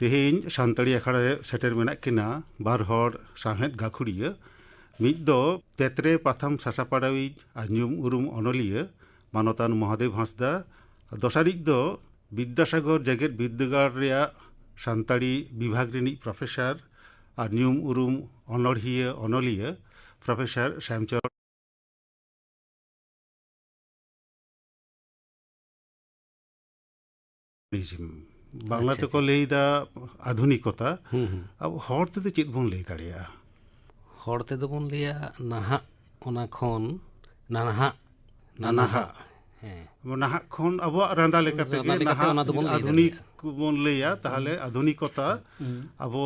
ᱛᱮᱦᱮᱧ ᱥᱟᱱᱛᱟᱲᱤ ᱟᱠᱷᱲᱟ ᱨᱮ ᱥᱮᱴᱮᱨ ᱢᱮᱱᱟᱜ ᱠᱤᱱᱟ ᱵᱟᱨ ᱦᱚᱲ ᱥᱟᱶᱦᱮᱫ ᱜᱟᱹᱠᱷᱩᱲᱤᱭᱟᱹ, ᱢᱤᱫ ᱫᱚ ᱛᱮᱛᱨᱮ ᱯᱟᱛᱷᱟᱢ ᱥᱟᱥᱟᱯᱟᱲᱟᱣᱤᱡ ᱟᱨ ᱧᱩᱢ ᱩᱨᱩᱢ ᱚᱱᱚᱞᱤᱭᱟᱹ ᱢᱟᱱᱚᱛᱟᱱ ᱢᱚᱦᱟᱫᱮᱵ ᱦᱟᱸᱥᱫᱟ, ᱫᱚᱥᱟᱨᱤᱡ ᱫᱚ ᱵᱤᱫᱽᱫᱟᱥᱟᱜᱚᱨ ᱡᱮᱜᱮᱛ ᱵᱤᱨᱫᱟᱹᱜᱟᱲ ᱨᱮᱭᱟᱜ ᱥᱟᱱᱛᱟᱲᱤ ᱵᱤᱵᱷᱟᱜᱽ ᱨᱤᱱᱤᱡ ᱯᱨᱚᱯᱷᱮᱥᱚᱨ ᱟᱨ ᱧᱩᱢ ᱩᱨᱩᱢ ᱚᱱᱚᱲᱦᱤᱭᱟᱹ ᱚᱱᱚᱞᱤᱭᱟᱹ ᱯᱨᱚᱯᱷᱮᱥᱚᱨ ᱥᱮᱢᱪᱚᱨ ᱵᱟᱝᱞᱟ ᱟᱪᱪᱷᱟ, ᱛᱮᱠᱚ ᱟᱪᱪᱷᱟ᱾ ᱞᱟᱹᱭᱫᱟ ᱟᱫᱷᱩᱱᱤᱠᱚᱛᱟ᱾ ᱦᱩᱸ, ᱦᱩᱸ᱾ ᱟᱵᱚ ᱦᱚᱲ ᱛᱮᱫᱚ ᱪᱮᱫ ᱵᱚᱱ ᱞᱟᱹᱭ ᱫᱟᱲᱮᱭᱟᱜᱼᱟ? ᱦᱚᱲ ᱛᱮᱫᱚ ᱵᱚᱱ ᱞᱟᱹᱭᱟ ᱱᱟᱦᱟᱜ, ᱚᱱᱟ ᱠᱷᱚᱱ ᱱᱟᱱᱟᱦᱟᱜ᱾ ᱱᱟᱱᱟᱦᱟᱜ᱾ ᱦᱮᱸ᱾ ᱱᱟᱦᱟᱜ ᱠᱷᱚᱱ ᱟᱵᱚᱣᱟᱜ ᱨᱟᱸᱫᱟ ᱞᱮᱠᱟᱛᱮ ᱨᱟᱸᱫᱟ ᱜᱮ ᱞᱮᱠᱟᱛᱮ ᱱᱟᱦᱟᱜ ᱚᱱᱟ ᱫᱚᱵᱚᱱ ᱡᱩᱫᱤ ᱞᱟᱹᱭ ᱟᱫᱷᱩᱱᱤᱠ ᱫᱟᱲᱮᱭᱟᱜᱼᱟ᱾ ᱵᱚᱱ ᱞᱟᱹᱭᱟ, ᱛᱟᱦᱚᱞᱮ ᱦᱩᱸ᱾ ᱟᱫᱷᱩᱱᱤᱠᱚᱛᱟ ᱦᱩᱸ᱾ ᱟᱵᱚ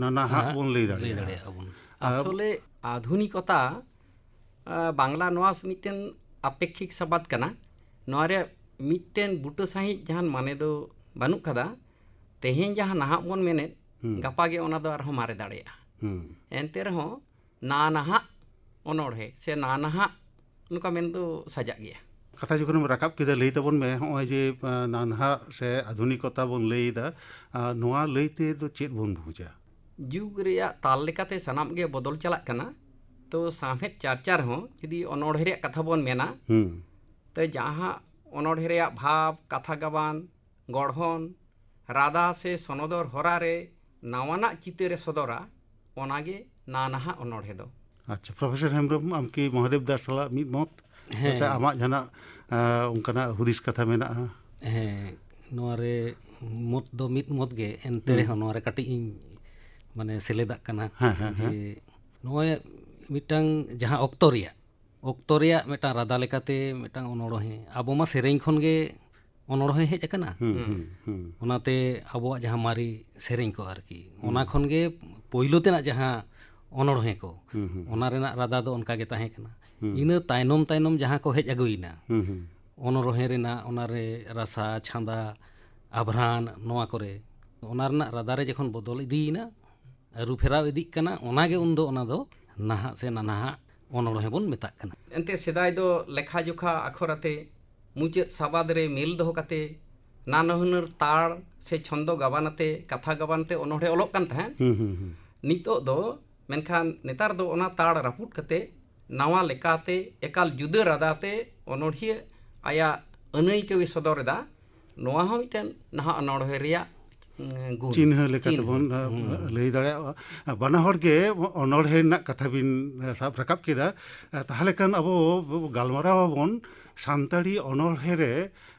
ᱱᱟᱱᱟᱦᱟᱜ ᱱᱟᱦᱟᱜ ᱵᱚᱱ ᱞᱟᱹᱭ ᱞᱟᱹᱭ ᱫᱟᱲᱮᱭᱟᱜᱼᱟ᱾ ᱫᱟᱲᱮᱭᱟᱜᱼᱟ ᱵᱚᱱ᱾ ᱟᱨ ᱟᱥᱚᱞᱮ ᱟᱫᱷᱩᱱᱤᱠᱚᱛᱟ, ᱟ, ᱵᱟᱝᱞᱟ ᱱᱚᱣᱟ ᱢᱤᱫᱴᱮᱱ ᱟᱯᱮᱠᱠᱷᱤᱠ ᱥᱟᱵᱟᱫ ᱠᱟᱱᱟ᱾ ᱱᱚᱣᱟ ᱨᱮ ᱢᱤᱫᱴᱮᱱ ᱵᱩᱴᱟᱹ ᱥᱟᱺᱦᱤᱡ ᱡᱟᱦᱟᱱ ᱢᱟᱱᱮ ᱫᱚ ᱵᱟᱹᱱᱩᱜ ᱠᱟᱫᱟ᱾ ᱛᱮᱦᱮᱧ ᱡᱟᱦᱟᱸ ᱱᱟᱦᱟᱜ ᱵᱚᱱ ᱢᱮᱱᱮᱫ, ᱦᱩᱸ᱾ ᱜᱟᱯᱟ ᱜᱮ ᱚᱱᱟ ᱫᱚ ᱟᱨᱦᱚᱸ ᱢᱟᱨᱮ ᱫᱟᱲᱮᱭᱟᱜᱼᱟ᱾ ᱦᱩᱸ᱾ ᱮᱱᱛᱮ ᱨᱮᱦᱚᱸ ᱱᱟ ᱱᱟᱦᱟᱜ ᱚᱱᱚᱬᱦᱮ ᱥᱮ ᱱᱟ ᱱᱟᱦᱟᱜ ᱱᱚᱝᱠᱟ ᱢᱮᱱ ᱫᱚ ᱥᱟᱡᱟᱜ ᱜᱮᱭᱟ᱾ ᱠᱟᱛᱷᱟ ᱡᱚᱠᱷᱚᱱᱮᱢ ᱨᱟᱠᱟᱵ ᱠᱮᱫᱟ, ᱞᱟᱹᱭ ᱛᱟᱵᱚᱱ ᱢᱮ, ᱱᱚᱜᱼᱚᱭ ᱡᱮ ᱱᱟᱱᱦᱟᱜ ᱥᱮ ᱟᱫᱷᱩᱱᱤᱠᱚᱛᱟ ᱵᱚᱱ ᱞᱟᱹᱭ ᱮᱫᱟ, ᱱᱚᱣᱟ ᱞᱟᱹᱭ ᱛᱮ ᱫᱚ ᱪᱮᱫ ᱵᱚᱱ ᱵᱩᱡᱟ? ᱡᱩᱜᱽ ᱨᱮᱭᱟᱜ ᱛᱟᱞ ᱞᱮᱠᱟᱛᱮ ᱥᱟᱱᱟᱢ ᱜᱮ ᱵᱚᱫᱚᱞ ᱪᱟᱞᱟᱜ ᱠᱟᱱᱟ᱾ ᱛᱚ ᱥᱟᱶᱦᱮᱫ ᱪᱟᱨᱪᱟ ᱨᱮᱦᱚᱸ ᱡᱩᱫᱤ ᱚᱱᱚᱬᱦᱮ ᱨᱮᱭᱟᱜ ᱠᱟᱛᱷᱟ ᱵᱚᱱ ᱢᱮᱱᱟ, ᱦᱩᱸ᱾ ᱛᱚ ᱡᱟᱦᱟᱸ ᱚᱱᱚᱬᱦᱮ ᱨᱮᱭᱟᱜ ᱵᱷᱟᱵᱽ, ᱠᱟᱛᱷᱟ ᱜᱟᱵᱟᱱ, ᱜᱚᱲᱦᱚᱱ, ᱨᱟᱫᱟ ᱥᱮ ᱥᱚᱱᱚᱫᱚᱨ ᱦᱚᱨᱟ ᱨᱮ ᱱᱟᱣᱟᱱᱟᱜ ᱪᱤᱛᱟᱹᱨᱮ ᱥᱚᱫᱚᱨᱟ, ᱚᱱᱟᱜᱮ ᱱᱟᱱᱦᱟᱜ ᱚᱱᱚᱬᱦᱮ ᱫᱚ᱾ ᱟᱪᱪᱷᱟ, ᱯᱨᱚᱯᱷᱮᱥᱚᱨ ᱦᱮᱢᱵᱨᱚᱢ, ᱟᱢ ᱠᱤ ᱢᱚᱦᱟᱫᱮᱵ ᱫᱟᱥ ᱥᱟᱞᱟᱜ ᱢᱤᱫ ᱢᱚᱛ? ᱦᱮᱸ᱾ ᱥᱮ ᱟᱢᱟᱜ ᱡᱟᱦᱟᱱᱟᱜ, ᱟᱸ, ᱚᱱᱠᱟᱱᱟᱜ ᱦᱩᱫᱤᱥ ᱠᱟᱛᱷᱟ ᱢᱮᱱᱟᱜᱼᱟ? ᱦᱮᱸ, ᱱᱚᱣᱟ ᱨᱮ ᱢᱚᱛ ᱫᱚ ᱢᱤᱫ ᱢᱚᱛ ᱜᱮ, ᱮᱱᱛᱮ ᱦᱩᱸ᱾ ᱨᱮᱦᱚᱸ ᱱᱚᱣᱟ ᱨᱮ ᱠᱟᱹᱴᱤᱡ ᱤᱧ ᱢᱟᱱᱮ ᱥᱮᱞᱮᱫᱟᱜ ᱠᱟᱱᱟ᱾ ᱦᱮᱸ, ᱦᱮᱸ, ᱡᱮ ᱦᱮᱸ᱾ ᱱᱚᱜᱼᱚᱭ ᱢᱤᱫᱴᱟᱝ ᱡᱟᱦᱟᱸ ᱚᱠᱛᱚ ᱨᱮᱭᱟᱜ, ᱚᱠᱛᱚ ᱨᱮᱭᱟᱜ ᱢᱤᱫᱴᱟᱝ ᱨᱟᱫᱟ ᱞᱮᱠᱟᱛᱮ ᱢᱤᱫᱴᱟᱝ ᱚᱱᱚᱬᱦᱮ, ᱟᱵᱚ ᱢᱟ ᱥᱮᱨᱮᱧ ᱠᱷᱚᱱ ᱜᱮ ᱚᱱᱚᱬᱦᱮ ᱦᱮᱡ ᱟᱠᱟᱱᱟ᱾ ᱦᱩᱸ, ᱦᱩᱸ, ᱦᱩᱸ᱾ ᱚᱱᱟᱛᱮ ᱟᱵᱚᱣᱟᱜ ᱡᱟᱦᱟᱸ ᱢᱟᱨᱮ ᱥᱮᱨᱮᱧ ᱠᱚ ᱟᱨᱠᱤ, ᱦᱩᱸ᱾ ᱚᱱᱟ ᱠᱷᱚᱱ ᱜᱮ ᱯᱳᱭᱞᱳ ᱛᱮᱱᱟᱜ ᱡᱟᱦᱟᱸ ᱚᱱᱚᱬᱦᱮ ᱠᱚ, ᱦᱩᱸ, ᱦᱩᱸ, ᱚᱱᱟ ᱦᱩᱸ᱾ ᱨᱮᱱᱟᱜ ᱨᱟᱫᱟ ᱫᱚ ᱚᱱᱠᱟ ᱜᱮ ᱛᱟᱦᱮᱸ ᱠᱟᱱᱟ᱾ ᱦᱩᱸ᱾ ᱤᱱᱟᱹ ᱛᱟᱭᱱᱚᱢ ᱛᱟᱭᱱᱚᱢ ᱡᱟᱦᱟᱸ ᱠᱚ ᱦᱮᱡ ᱟᱹᱜᱩᱭᱮᱱᱟ, ᱦᱩᱸ, ᱦᱩᱸ᱾ ᱚᱱᱚᱬᱦᱮ ᱨᱮᱱᱟᱜ, ᱚᱱᱟᱨᱮ ᱨᱟᱥᱟ, ᱪᱷᱟᱸᱫᱟ, ᱟᱵᱷᱨᱟᱱ, ᱱᱚᱣᱟ ᱠᱚᱨᱮ, ᱚᱱᱟ ᱨᱮᱱᱟᱜ ᱨᱟᱫᱟ ᱨᱮ ᱡᱚᱠᱷᱚᱱ ᱵᱚᱫᱚᱞ ᱤᱫᱤᱭᱮᱱᱟ, ᱟᱹᱨᱩ ᱯᱷᱮᱨᱟᱣ ᱤᱫᱤᱜ ᱠᱟᱱᱟ, ᱚᱱᱟᱜᱮ ᱩᱱᱫᱚ ᱚᱱᱟ ᱫᱚ ᱱᱟᱦᱟᱜ ᱥᱮ ᱱᱟᱱᱟᱦᱟᱜ ᱚᱱᱚᱬᱦᱮ ᱵᱚᱱ ᱢᱮᱛᱟᱜ ᱠᱟᱱᱟ᱾ ᱮᱱᱛᱮ ᱥᱮᱫᱟᱭ ᱫᱚ ᱞᱮᱠᱷᱟ ᱡᱚᱠᱷᱟ ᱟᱠᱷᱚᱨ ᱟᱛᱮ, ᱢᱩᱪᱟᱹᱫ ᱥᱟᱵᱟᱫ ᱨᱮ ᱢᱮᱞ ᱫᱚᱦᱚ ᱠᱟᱛᱮ, ᱱᱟᱱᱟ ᱦᱩᱱᱟᱹᱨ ᱛᱟᱲ ᱥᱮ ᱪᱷᱚᱱᱫᱚ ᱜᱟᱵᱟᱱ ᱟᱛᱮ, ᱠᱟᱛᱷᱟ ᱜᱟᱵᱟᱱ ᱛᱮ ᱚᱱᱚᱬᱦᱮ ᱚᱞᱚᱜ ᱠᱟᱱ ᱛᱟᱦᱮᱸᱫ᱾ ᱦᱩᱸ, ᱦᱩᱸ, ᱦᱩᱸ᱾ ᱱᱤᱛᱚᱜ ᱫᱚ ᱢᱮᱱᱠᱷᱟᱱ ᱱᱮᱛᱟᱨ ᱫᱚ ᱚᱱᱟ ᱛᱟᱲ ᱨᱟᱹᱯᱩᱫ ᱠᱟᱛᱮ ᱱᱟᱣᱟ ᱞᱮᱠᱟᱛᱮ ᱮᱠᱟᱞ ᱡᱩᱫᱟᱹ ᱨᱟᱫᱟᱛᱮ ᱚᱱᱚᱬᱦᱤᱭᱟᱹ ᱟᱭᱟᱜ ᱟᱹᱱᱟᱹᱭᱠᱟᱹᱣᱮ ᱥᱚᱫᱚᱨ ᱮᱫᱟ᱾ ᱱᱚᱣᱟ ᱦᱚᱸ ᱢᱤᱫᱴᱮᱱ ᱱᱟᱦᱟᱜ ᱚᱱᱚᱬᱦᱮ ᱨᱮᱭᱟᱜ, ᱩᱸ, ᱜᱩᱱ᱾ ᱪᱤᱱᱦᱟᱹ ᱞᱮᱠᱟ ᱪᱤᱱᱦᱟᱹ᱾ ᱛᱮᱵᱚᱱ, ᱟ, ᱦᱩᱸ᱾ ᱞᱟᱹᱭ ᱫᱟᱲᱮᱭᱟᱜᱼᱟ᱾ ᱵᱟᱱᱟ ᱦᱚᱲ ᱜᱮ ᱚᱱᱚᱬᱦᱮ ᱨᱮᱱᱟᱜ ᱠᱟᱛᱷᱟ ᱵᱤᱱ, ᱟ, ᱥᱟᱵ ᱨᱟᱠᱟᱵ ᱠᱮᱫᱟ᱾ ᱟ, ᱛᱟᱦᱚᱞᱮ ᱠᱷᱟᱱ ᱟᱵᱚ ᱜᱟᱞᱢᱟᱨᱟᱣ ᱟᱵᱚᱱ ᱥᱟᱱᱛᱟᱲᱤ ᱚᱱᱚᱬᱦᱮ ᱨᱮ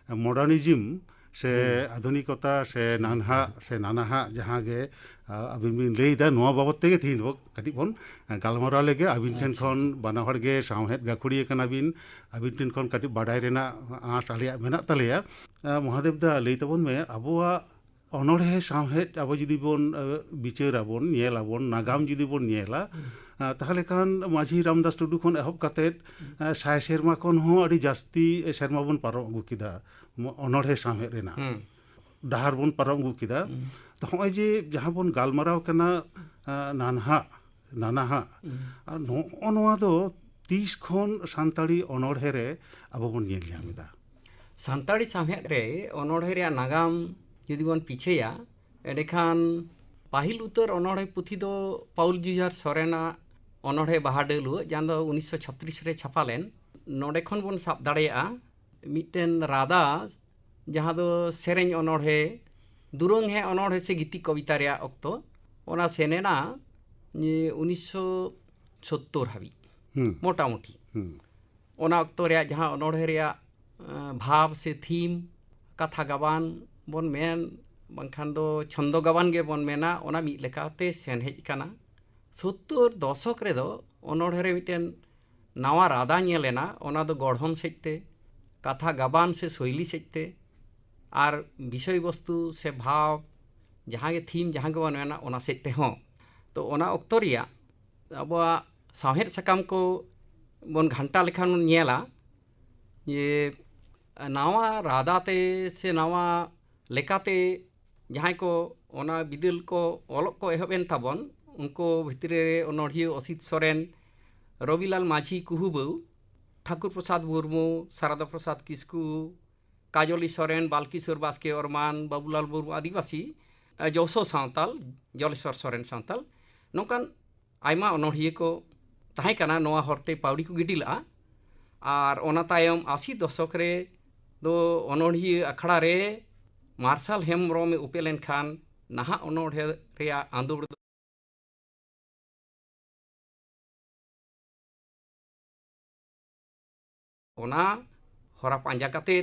ᱢᱚᱰᱟᱨᱱᱤᱡᱤᱢ ᱥᱮ ᱦᱩᱸ᱾ ᱟᱫᱷᱩᱱᱤᱠᱚᱛᱟ ᱥᱮ ᱦᱩᱸ᱾ ᱱᱟᱱᱦᱟᱜ ᱥᱮ ᱱᱟᱱᱟᱦᱟᱜ ᱡᱟᱦᱟᱸ ᱜᱮ, ᱟ, ᱟᱹᱵᱤᱱ ᱵᱤᱱ ᱞᱟᱹᱭ ᱮᱫᱟ, ᱱᱚᱣᱟ ᱵᱟᱵᱚᱛ ᱛᱮᱜᱮ ᱛᱮᱦᱮᱧ ᱫᱚ ᱠᱟᱹᱴᱤᱡ ᱵᱚᱱ, ᱟ, ᱜᱟᱞᱢᱟᱨᱟᱣ ᱞᱮᱜᱮ᱾ ᱟᱹᱵᱤᱱ ᱴᱷᱮᱱ ᱟᱪᱪᱷᱟ, ᱠᱷᱚᱱ ᱟᱪᱪᱷᱟ᱾ ᱵᱟᱱᱟ ᱦᱚᱲ ᱜᱮ ᱥᱟᱶᱦᱮᱫ ᱜᱟᱹᱠᱷᱩᱲᱤᱭᱟᱹ ᱠᱟᱱᱟ ᱵᱤᱱ, ᱟᱹᱵᱤᱱ ᱴᱷᱮᱱ ᱠᱷᱚᱱ ᱠᱟᱹᱴᱤᱡ ᱵᱟᱰᱟᱭ ᱨᱮᱱᱟᱜ ᱟᱸᱥ ᱟᱞᱮᱭᱟᱜ ᱢᱮᱱᱟᱜ ᱛᱟᱞᱮᱭᱟ᱾ ᱟ, ᱢᱚᱦᱟᱫᱮᱵ ᱫᱟ, ᱞᱟᱹᱭ ᱛᱟᱵᱚᱱ ᱢᱮ, ᱟᱵᱚᱣᱟᱜ ᱚᱱᱚᱬᱦᱮ ᱥᱟᱶᱦᱮᱫ ᱟᱵᱚ ᱡᱩᱫᱤ ᱵᱚᱱ, ᱟ, ᱵᱤᱪᱟᱹᱨᱟᱵᱚᱱ, ᱧᱮᱞᱟᱵᱚᱱ, ᱱᱟᱜᱟᱢ ᱡᱩᱫᱤ ᱵᱚᱱ ᱧᱮᱞᱟ, ᱦᱩᱸ᱾ ᱟ, ᱛᱟᱦᱚᱞᱮ ᱠᱷᱟᱱ ᱢᱟᱹᱡᱷᱤ ᱨᱟᱢᱫᱟᱥ ᱴᱩᱰᱩ ᱠᱷᱚᱱ ᱮᱦᱚᱵ ᱠᱟᱛᱮᱫ, ᱦᱩᱸ᱾ ᱟ, ᱥᱟᱭ ᱥᱮᱨᱢᱟ ᱠᱷᱚᱱ ᱦᱚᱸ ᱟᱹᱰᱤ ᱡᱟᱹᱥᱛᱤ ᱥᱮᱨᱢᱟ ᱵᱚᱱ ᱯᱟᱨᱚᱢ ᱟᱹᱜᱩ ᱠᱮᱫᱟ ᱢᱚ-, ᱚᱱᱚᱬᱦᱮ ᱥᱟᱶᱦᱮᱫ ᱨᱮᱱᱟᱜ᱾ ᱦᱩᱸ᱾ ᱰᱟᱦᱟᱨ ᱵᱚᱱ ᱯᱟᱨᱚᱢ ᱟᱹᱜᱩ ᱠᱮᱫᱟ᱾ ᱦᱩᱸ᱾ ᱛᱚ, ᱦᱚᱸᱜᱼᱚᱭ ᱡᱮ ᱡᱟᱦᱟᱸ ᱵᱚᱱ ᱜᱟᱞᱢᱟᱨᱟᱣ ᱠᱟᱱᱟ, ᱟ, ᱱᱟᱱᱦᱟᱜ, ᱱᱟᱱᱟᱦᱟᱜ, ᱦᱩᱸ᱾ ᱟᱨ ᱱᱚᱜᱼᱚ ᱱᱚᱣᱟ ᱫᱚ ᱛᱤᱥ ᱠᱷᱚᱱ ᱥᱟᱱᱛᱟᱲᱤ ᱚᱱᱚᱬᱦᱮ ᱨᱮ ᱟᱵᱚ ᱵᱚᱱ ᱧᱮᱞ ᱧᱟᱢ ᱮᱫᱟ? ᱥᱟᱱᱛᱟᱲᱤ ᱥᱟᱶᱦᱮᱫ ᱨᱮ ᱚᱱᱚᱬᱦᱮ ᱨᱮᱭᱟᱜ ᱱᱟᱜᱟᱢ ᱡᱩᱫᱤ ᱵᱚᱱ ᱯᱤᱪᱷᱟᱹᱭᱟ, ᱮᱸᱰᱮᱠᱷᱟᱱ ᱯᱟᱹᱦᱤᱞ ᱩᱛᱟᱹᱨ ᱚᱱᱚᱬᱦᱮ ᱯᱩᱛᱷᱤ ᱫᱚ ᱯᱟᱩᱞ ᱡᱩᱡᱷᱟᱨ ᱥᱚᱨᱮᱱᱟᱜ ᱚᱱᱚᱬᱦᱮ ᱵᱟᱦᱟ ᱰᱟᱹᱣᱞᱩᱣᱟᱹᱜ, ᱡᱟᱦᱟᱸ ᱫᱚ ᱩᱱᱤᱥᱥᱚ ᱪᱷᱚᱛᱨᱤᱥ ᱨᱮ ᱪᱷᱟᱯᱟ ᱞᱮᱱ᱾ ᱱᱚᱰᱮ ᱠᱷᱚᱱ ᱵᱚᱱ ᱥᱟᱵ ᱫᱟᱲᱮᱭᱟᱜᱼᱟ, ᱢᱤᱫᱴᱮᱱ ᱨᱟᱫᱟ ᱡᱟᱦᱟᱸ ᱫᱚ ᱥᱮᱨᱮᱧ ᱚᱱᱚᱬᱦᱮ, ᱫᱩᱨᱟᱹᱝ ᱦᱮ ᱚᱱᱚᱬᱦᱮ ᱥᱮ ᱜᱤᱛᱤ ᱠᱚᱵᱤᱛᱟ ᱨᱮᱭᱟᱜ ᱚᱠᱛᱚ, ᱚᱱᱟ ᱥᱮᱱ ᱮᱱᱟ, ᱮ, ᱩᱱᱤᱥᱥᱚ ᱥᱳᱛᱛᱳᱨ ᱦᱟᱹᱵᱤᱡ, ᱦᱩᱸ᱾ ᱢᱚᱴᱟᱢᱩᱴᱤ᱾ ᱦᱩᱸ᱾ ᱚᱱᱟ ᱚᱠᱛᱚ ᱨᱮᱭᱟᱜ ᱡᱟᱦᱟᱸ ᱚᱱᱚᱬᱦᱮ ᱨᱮᱭᱟᱜ, ᱮ, ᱵᱷᱟᱵᱽ ᱥᱮ ᱛᱷᱤᱢ, ᱠᱟᱛᱷᱟ ᱜᱟᱵᱟᱱ ᱵᱚᱱ ᱢᱮᱱ, ᱵᱟᱝᱠᱷᱟᱱ ᱫᱚ ᱪᱷᱚᱱᱫᱚ ᱜᱟᱵᱟᱱ ᱜᱮᱵᱚᱱ ᱢᱮᱱᱟ, ᱚᱱᱟ ᱢᱤᱫ ᱞᱮᱠᱟᱛᱮ ᱥᱮᱱ ᱦᱮᱡ ᱟᱠᱟᱱᱟ᱾ ᱥᱳᱛᱛᱳᱨ ᱫᱚᱥᱚᱠ ᱨᱮᱫᱚ ᱚᱱᱚᱬᱦᱮ ᱨᱮ ᱢᱤᱫᱴᱮᱱ ᱱᱟᱣᱟ ᱨᱟᱫᱟ ᱧᱮᱞ ᱮᱱᱟ, ᱚᱱᱟ ᱫᱚ ᱜᱚᱲᱦᱚᱱ ᱥᱮᱫ ᱛᱮ, ᱠᱟᱛᱷᱟ ᱜᱟᱵᱟᱱ ᱥᱮ ᱥᱳᱭᱞᱤ ᱥᱮᱫ ᱛᱮ, ᱟᱨ ᱵᱤᱥᱚᱭ ᱵᱚᱥᱛᱩ ᱥᱮ ᱵᱷᱟᱵᱽ, ᱡᱟᱦᱟᱸ ᱜᱮ ᱛᱷᱤᱢ, ᱡᱟᱦᱟᱸ ᱜᱮᱵᱚᱱ ᱢᱮᱱᱟ, ᱚᱱᱟ ᱥᱮᱫ ᱛᱮᱦᱚᱸ᱾ ᱛᱚ, ᱚᱱᱟ ᱚᱠᱛᱚ ᱨᱮᱭᱟᱜ ᱟᱵᱚᱣᱟᱜ ᱥᱟᱶᱦᱮᱫ ᱥᱟᱠᱟᱢ ᱠᱚ ᱵᱚᱱ ᱜᱷᱟᱱᱴᱟ ᱞᱮᱠᱷᱟᱱ ᱵᱚᱱ ᱧᱮᱞᱟ ᱡᱮ ᱱᱟᱣᱟ ᱨᱟᱫᱟ ᱛᱮ ᱥᱮ ᱱᱟᱣᱟ ᱞᱮᱠᱟᱛᱮ ᱡᱟᱦᱟᱸᱭ ᱠᱚ ᱚᱱᱟ ᱵᱤᱫᱟᱹᱞ ᱠᱚ ᱚᱞᱚᱜ ᱠᱚ ᱮᱦᱚᱵ ᱮᱱ ᱛᱟᱵᱚᱱ, ᱩᱱᱠᱩ ᱵᱷᱤᱛᱨᱤ ᱨᱮ ᱚᱱᱚᱬᱦᱤᱭᱟᱹ ᱚᱥᱤᱛ ᱥᱚᱨᱮᱱ, ᱨᱚᱵᱤᱞᱟᱞ ᱢᱟᱹᱡᱷᱤ ᱠᱩᱦᱩᱵᱟᱹᱣ, ᱴᱷᱟᱠᱩᱨ ᱯᱨᱚᱥᱟᱫᱽ ᱢᱩᱨᱢᱩ, ᱥᱟᱨᱟᱫᱟ ᱯᱨᱚᱥᱟᱫᱽ ᱠᱤᱥᱠᱩ, ᱠᱟᱡᱚᱞᱤ ᱥᱚᱨᱮᱱ, ᱵᱟᱞᱠᱤᱥᱳᱨ ᱵᱟᱥᱠᱮ ᱚᱨᱢᱟᱱ, ᱵᱟᱵᱩᱞᱟᱞ ᱢᱩᱨᱢᱩ ᱟᱹᱫᱤᱵᱟᱹᱥᱤ, ᱡᱚᱥᱳ ᱥᱟᱶᱛᱟᱞ, ᱡᱚᱞᱮᱥᱚᱨ ᱥᱚᱨᱮᱱ ᱥᱟᱶᱛᱟᱞ, ᱱᱚᱝᱠᱟᱱ ᱟᱭᱢᱟ ᱚᱱᱚᱬᱦᱤᱭᱟᱹ ᱠᱚ ᱛᱟᱦᱮᱸ ᱠᱟᱱᱟ ᱱᱚᱣᱟ ᱦᱚᱨᱛᱮ ᱯᱟᱹᱣᱲᱤ ᱠᱚ ᱜᱤᱰᱤ ᱞᱟᱜᱼᱟ᱾ ᱟᱨ ᱚᱱᱟ ᱛᱟᱭᱚᱢ ᱟᱥᱤ ᱫᱚᱥᱚᱠ ᱨᱮ ᱫᱚ ᱚᱱᱚᱬᱦᱤᱭᱟᱹ ᱟᱠᱷᱲᱟ ᱨᱮ ᱢᱟᱨᱥᱟᱞ ᱦᱮᱢᱵᱨᱚᱢᱮ ᱩᱯᱮᱞ ᱮᱱ ᱠᱷᱟᱱ ᱱᱟᱦᱟᱜ ᱚᱱᱚᱬᱦᱮ ᱨᱮᱭᱟᱜ ᱟᱸᱫᱳᱲ ᱫᱚ ᱚᱱᱟ ᱦᱚᱨᱟ ᱯᱟᱸᱡᱟ ᱠᱟᱛᱮ,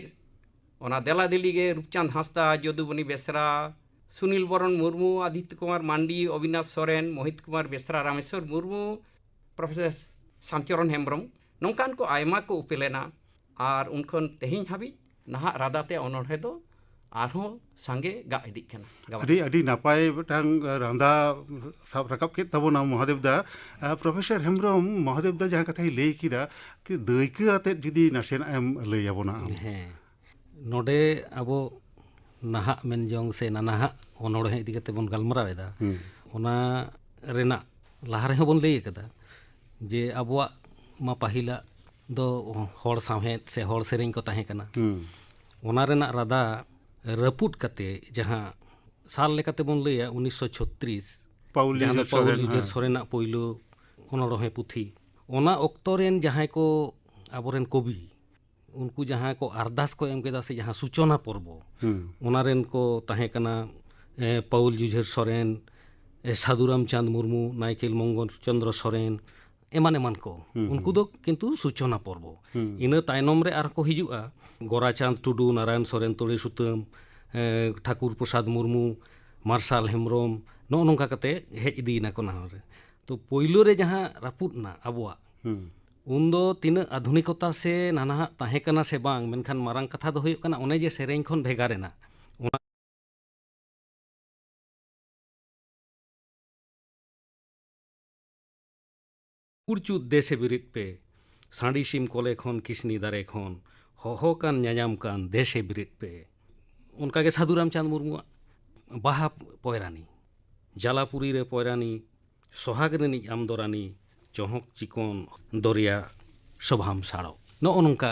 ᱚᱱᱟ ᱫᱮᱞᱟ ᱫᱮᱞᱤ ᱜᱮ ᱨᱩᱯᱪᱟᱸᱫᱽ ᱦᱟᱸᱥᱫᱟ, ᱡᱚᱫᱩᱢᱚᱱᱤ ᱵᱮᱥᱨᱟ, ᱥᱩᱱᱤᱞ ᱵᱚᱨᱚᱱ ᱢᱩᱨᱢᱩ, ᱟᱫᱤᱛᱭᱚ ᱠᱩᱢᱟᱨ ᱢᱟᱱᱰᱤ, ᱚᱵᱤᱱᱟᱥ ᱥᱚᱨᱮᱱ, ᱢᱳᱦᱤᱛ ᱠᱩᱢᱟᱨ ᱵᱮᱥᱨᱟ, ᱨᱟᱢᱮᱥᱣᱚᱨ ᱢᱩᱨᱢᱩ, ᱯᱨᱚᱯᱷᱮᱥᱚᱨ ᱥᱟᱢᱪᱚᱨᱚᱱ ᱦᱮᱢᱵᱨᱚᱢ, ᱱᱚᱝᱠᱟᱱ ᱠᱚ ᱟᱭᱢᱟ ᱠᱚ ᱩᱯᱮᱞ ᱮᱱᱟ᱾ ᱟᱨ ᱩᱱ ᱠᱷᱚᱱ ᱛᱮᱦᱮᱧ ᱦᱟᱹᱵᱤᱡ ᱱᱟᱦᱟᱜ ᱨᱟᱫᱟ ᱛᱮ ᱚᱱᱚᱬᱦᱮ ᱫᱚ ᱟᱨᱦᱚᱸ ᱥᱟᱸᱜᱮ ᱜᱟᱜ ᱤᱫᱤᱜ ᱠᱟᱱᱟ᱾ ᱜᱟᱵᱟᱱ᱾ ᱟᱹᱰᱤ, ᱟᱹᱰᱤ ᱱᱟᱯᱟᱭ ᱢᱤᱫᱴᱟᱝ ᱨᱟᱸᱫᱟ ᱥᱟᱵ ᱨᱟᱠᱟᱵ ᱠᱮᱫ ᱛᱟᱵᱚᱱᱟ ᱢᱚᱦᱟᱫᱮᱵ ᱫᱟ᱾ ᱟᱨ ᱯᱨᱚᱯᱷᱮᱥᱚᱨ ᱦᱮᱢᱵᱨᱚᱢ, ᱢᱚᱦᱟᱫᱮᱵ ᱫᱟ ᱡᱟᱦᱟᱸ ᱠᱟᱛᱷᱟᱭ ᱞᱟᱹᱭ ᱠᱮᱫᱟ, ᱠᱤ ᱫᱟᱹᱭᱠᱟᱹ ᱟᱛᱮᱫ ᱡᱩᱫᱤ ᱱᱟᱥᱮᱱᱟᱜ ᱮᱢ ᱞᱟᱹᱭ ᱟᱵᱚᱱᱟ ᱟᱢ᱾ ᱦᱮᱸ, ᱱᱚᱰᱮ ᱟᱵᱚ ᱱᱟᱦᱟᱜ ᱢᱮᱱ ᱡᱚᱝ ᱥᱮ ᱱᱟᱱᱟᱦᱟᱜ ᱚᱱᱚᱬᱦᱮ ᱤᱫᱤ ᱠᱟᱛᱮ ᱵᱚᱱ ᱜᱟᱞᱢᱟᱨᱟᱣ ᱮᱫᱟ᱾ ᱦᱩᱸ᱾ ᱚᱱᱟ ᱨᱮᱱᱟᱜ ᱞᱟᱦᱟ ᱨᱮᱦᱚᱸ ᱵᱚᱱ ᱞᱟᱹᱭ ᱟᱠᱟᱫᱟ ᱡᱮ ᱟᱵᱚᱣᱟᱜ ᱢᱟ ᱯᱟᱹᱦᱤᱞᱟᱜ ᱫᱚ ᱦᱚᱲ ᱥᱟᱶᱦᱮᱫ ᱥᱮ ᱦᱚᱲ ᱥᱮᱨᱮᱧ ᱠᱚ ᱛᱟᱦᱮᱸ ᱠᱟᱱᱟ᱾ ᱦᱩᱸ᱾ ᱚᱱᱟ ᱨᱮᱱᱟᱜ ᱨᱟᱫᱟ ᱨᱟᱹᱯᱩᱫ ᱠᱟᱛᱮ, ᱡᱟᱦᱟᱸ ᱥᱟᱞ ᱞᱮᱠᱟᱛᱮ ᱵᱚᱱ ᱞᱟᱹᱭᱟ ᱩᱱᱤᱥᱥᱚ ᱪᱷᱚᱛᱨᱤᱥ, ᱯᱟᱹᱣᱩᱞ ᱡᱟᱦᱟᱸ ᱫᱚ ᱡᱩᱡᱷᱟᱹᱨ ᱯᱟᱹᱣᱩᱞ ᱥᱚᱨᱮᱱ, ᱡᱩᱡᱷᱟᱹᱨ ᱦᱮᱸ᱾ ᱥᱚᱨᱮᱱᱟᱜ ᱯᱳᱭᱞᱳ ᱚᱱᱚᱬᱦᱮ ᱯᱩᱛᱷᱤ, ᱚᱱᱟ ᱚᱠᱛᱚ ᱨᱮᱱ ᱡᱟᱦᱟᱸᱭ ᱠᱚ ᱟᱵᱚᱨᱮᱱ ᱠᱚᱵᱤ, ᱩᱱᱠᱩ ᱡᱟᱦᱟᱸ ᱠᱚ ᱟᱨᱫᱟᱥ ᱠᱚ ᱮᱢ ᱠᱮᱫᱟ ᱥᱮ ᱡᱟᱦᱟᱸ ᱥᱩᱪᱚᱱᱟ ᱯᱚᱨᱵᱚ, ᱦᱩᱸ᱾ ᱚᱱᱟ ᱨᱮᱱ ᱠᱚ ᱛᱟᱦᱮᱸ ᱠᱟᱱᱟ, ᱮ, ᱯᱟᱹᱣᱩᱞ ᱡᱩᱡᱷᱟᱹᱨ ᱥᱚᱨᱮᱱ, ᱮ, ᱥᱟᱹᱫᱷᱩ ᱨᱟᱢᱪᱟᱸᱫᱽ ᱢᱩᱨᱢᱩ, ᱱᱟᱭᱠᱮᱞ ᱢᱚᱝᱜᱚᱞ ᱪᱚᱸᱫᱽᱨᱚ ᱥᱚᱨᱮᱱ, ᱮᱢᱟᱱ ᱮᱢᱟᱱ ᱠᱚ᱾ ᱦᱩᱸ, ᱩᱱᱠᱩ ᱦᱩᱸ᱾ ᱫᱚ ᱠᱤᱱᱛᱩ ᱥᱩᱪᱚᱱᱟ ᱯᱚᱨᱵᱚ᱾ ᱦᱩᱸ᱾ ᱤᱱᱟᱹ ᱛᱟᱭᱱᱚᱢ ᱨᱮ ᱟᱨᱦᱚᱸ ᱠᱚ ᱦᱤᱡᱩᱜᱼᱟ, ᱜᱳᱨᱟᱪᱟᱸᱫᱽ ᱴᱩᱰᱩ, ᱱᱟᱨᱟᱭᱚᱱ ᱥᱚᱨᱮᱱ, ᱛᱚᱲᱮ ᱥᱩᱛᱟᱹᱢ, ᱮ, ᱴᱷᱟᱠᱩᱨ ᱯᱨᱚᱥᱟᱫᱽ ᱢᱩᱨᱢᱩ, ᱢᱟᱨᱥᱟᱞ ᱦᱮᱢᱵᱨᱚᱢ, ᱱᱚᱜᱼᱚ ᱱᱚᱝᱠᱟ ᱠᱟᱛᱮ ᱦᱮᱡ ᱤᱫᱤᱭᱮᱱᱟ ᱠᱚ ᱱᱟᱣᱟ ᱨᱮ᱾ ᱛᱚ, ᱯᱳᱭᱞᱳ ᱨᱮ ᱡᱟᱦᱟᱸ ᱨᱟᱹᱯᱩᱫ ᱮᱱᱟ ᱟᱵᱚᱣᱟᱜ, ᱦᱩᱸ᱾ ᱩᱱᱫᱚ ᱛᱤᱱᱟᱹᱜ ᱟᱫᱷᱩᱱᱤᱠᱚᱛᱟ ᱥᱮ ᱱᱟᱱᱟᱦᱟᱜ ᱛᱟᱦᱮᱸ ᱠᱟᱱᱟ ᱥᱮ ᱵᱟᱝ, ᱢᱮᱱᱠᱷᱟᱱ ᱢᱟᱨᱟᱝ ᱠᱟᱛᱷᱟ ᱫᱚ ᱦᱩᱭᱩᱜ ᱠᱟᱱᱟ ᱚᱱᱮ ᱡᱮ ᱥᱮᱨᱮᱧ ᱠᱷᱚᱱ ᱵᱷᱮᱜᱟᱨ ᱮᱱᱟ᱾ ᱚᱱᱟ ᱠᱩᱲᱪᱩᱫ ᱫᱮᱥᱮ ᱵᱤᱨᱤᱫ ᱯᱮ, ᱥᱟᱺᱰᱤ ᱥᱤᱢ ᱠᱚᱞᱮ ᱠᱷᱚᱱ ᱠᱤᱥᱱᱤ ᱫᱟᱨᱮ ᱠᱷᱚᱱ, ᱦᱚᱦᱚ ᱠᱟᱱ ᱧᱟᱧᱟᱢ ᱠᱟᱱ ᱫᱮᱥᱮ ᱵᱤᱨᱤᱫ ᱯᱮ᱾ ᱚᱱᱠᱟᱜᱮ ᱥᱟᱹᱫᱷᱩ ᱨᱟᱢᱪᱟᱸᱫᱽ ᱢᱩᱨᱢᱩᱣᱟᱜ ᱵᱟᱦᱟ ᱯᱚᱭᱨᱟᱱᱤ, ᱡᱟᱞᱟᱯᱩᱨᱤ ᱨᱮ ᱯᱚᱭᱨᱟᱱᱤ, ᱥᱚᱦᱟᱜ ᱨᱤᱱᱤᱡ ᱟᱢ ᱫᱚ ᱨᱟᱱᱤ, ᱪᱚᱦᱚᱸᱠ ᱪᱤᱠᱚᱱ ᱫᱚᱨᱭᱟ ᱥᱚᱵᱷᱟᱢ ᱥᱟᱲᱚᱜ᱾ ᱱᱚᱜᱼᱚ ᱱᱚᱝᱠᱟ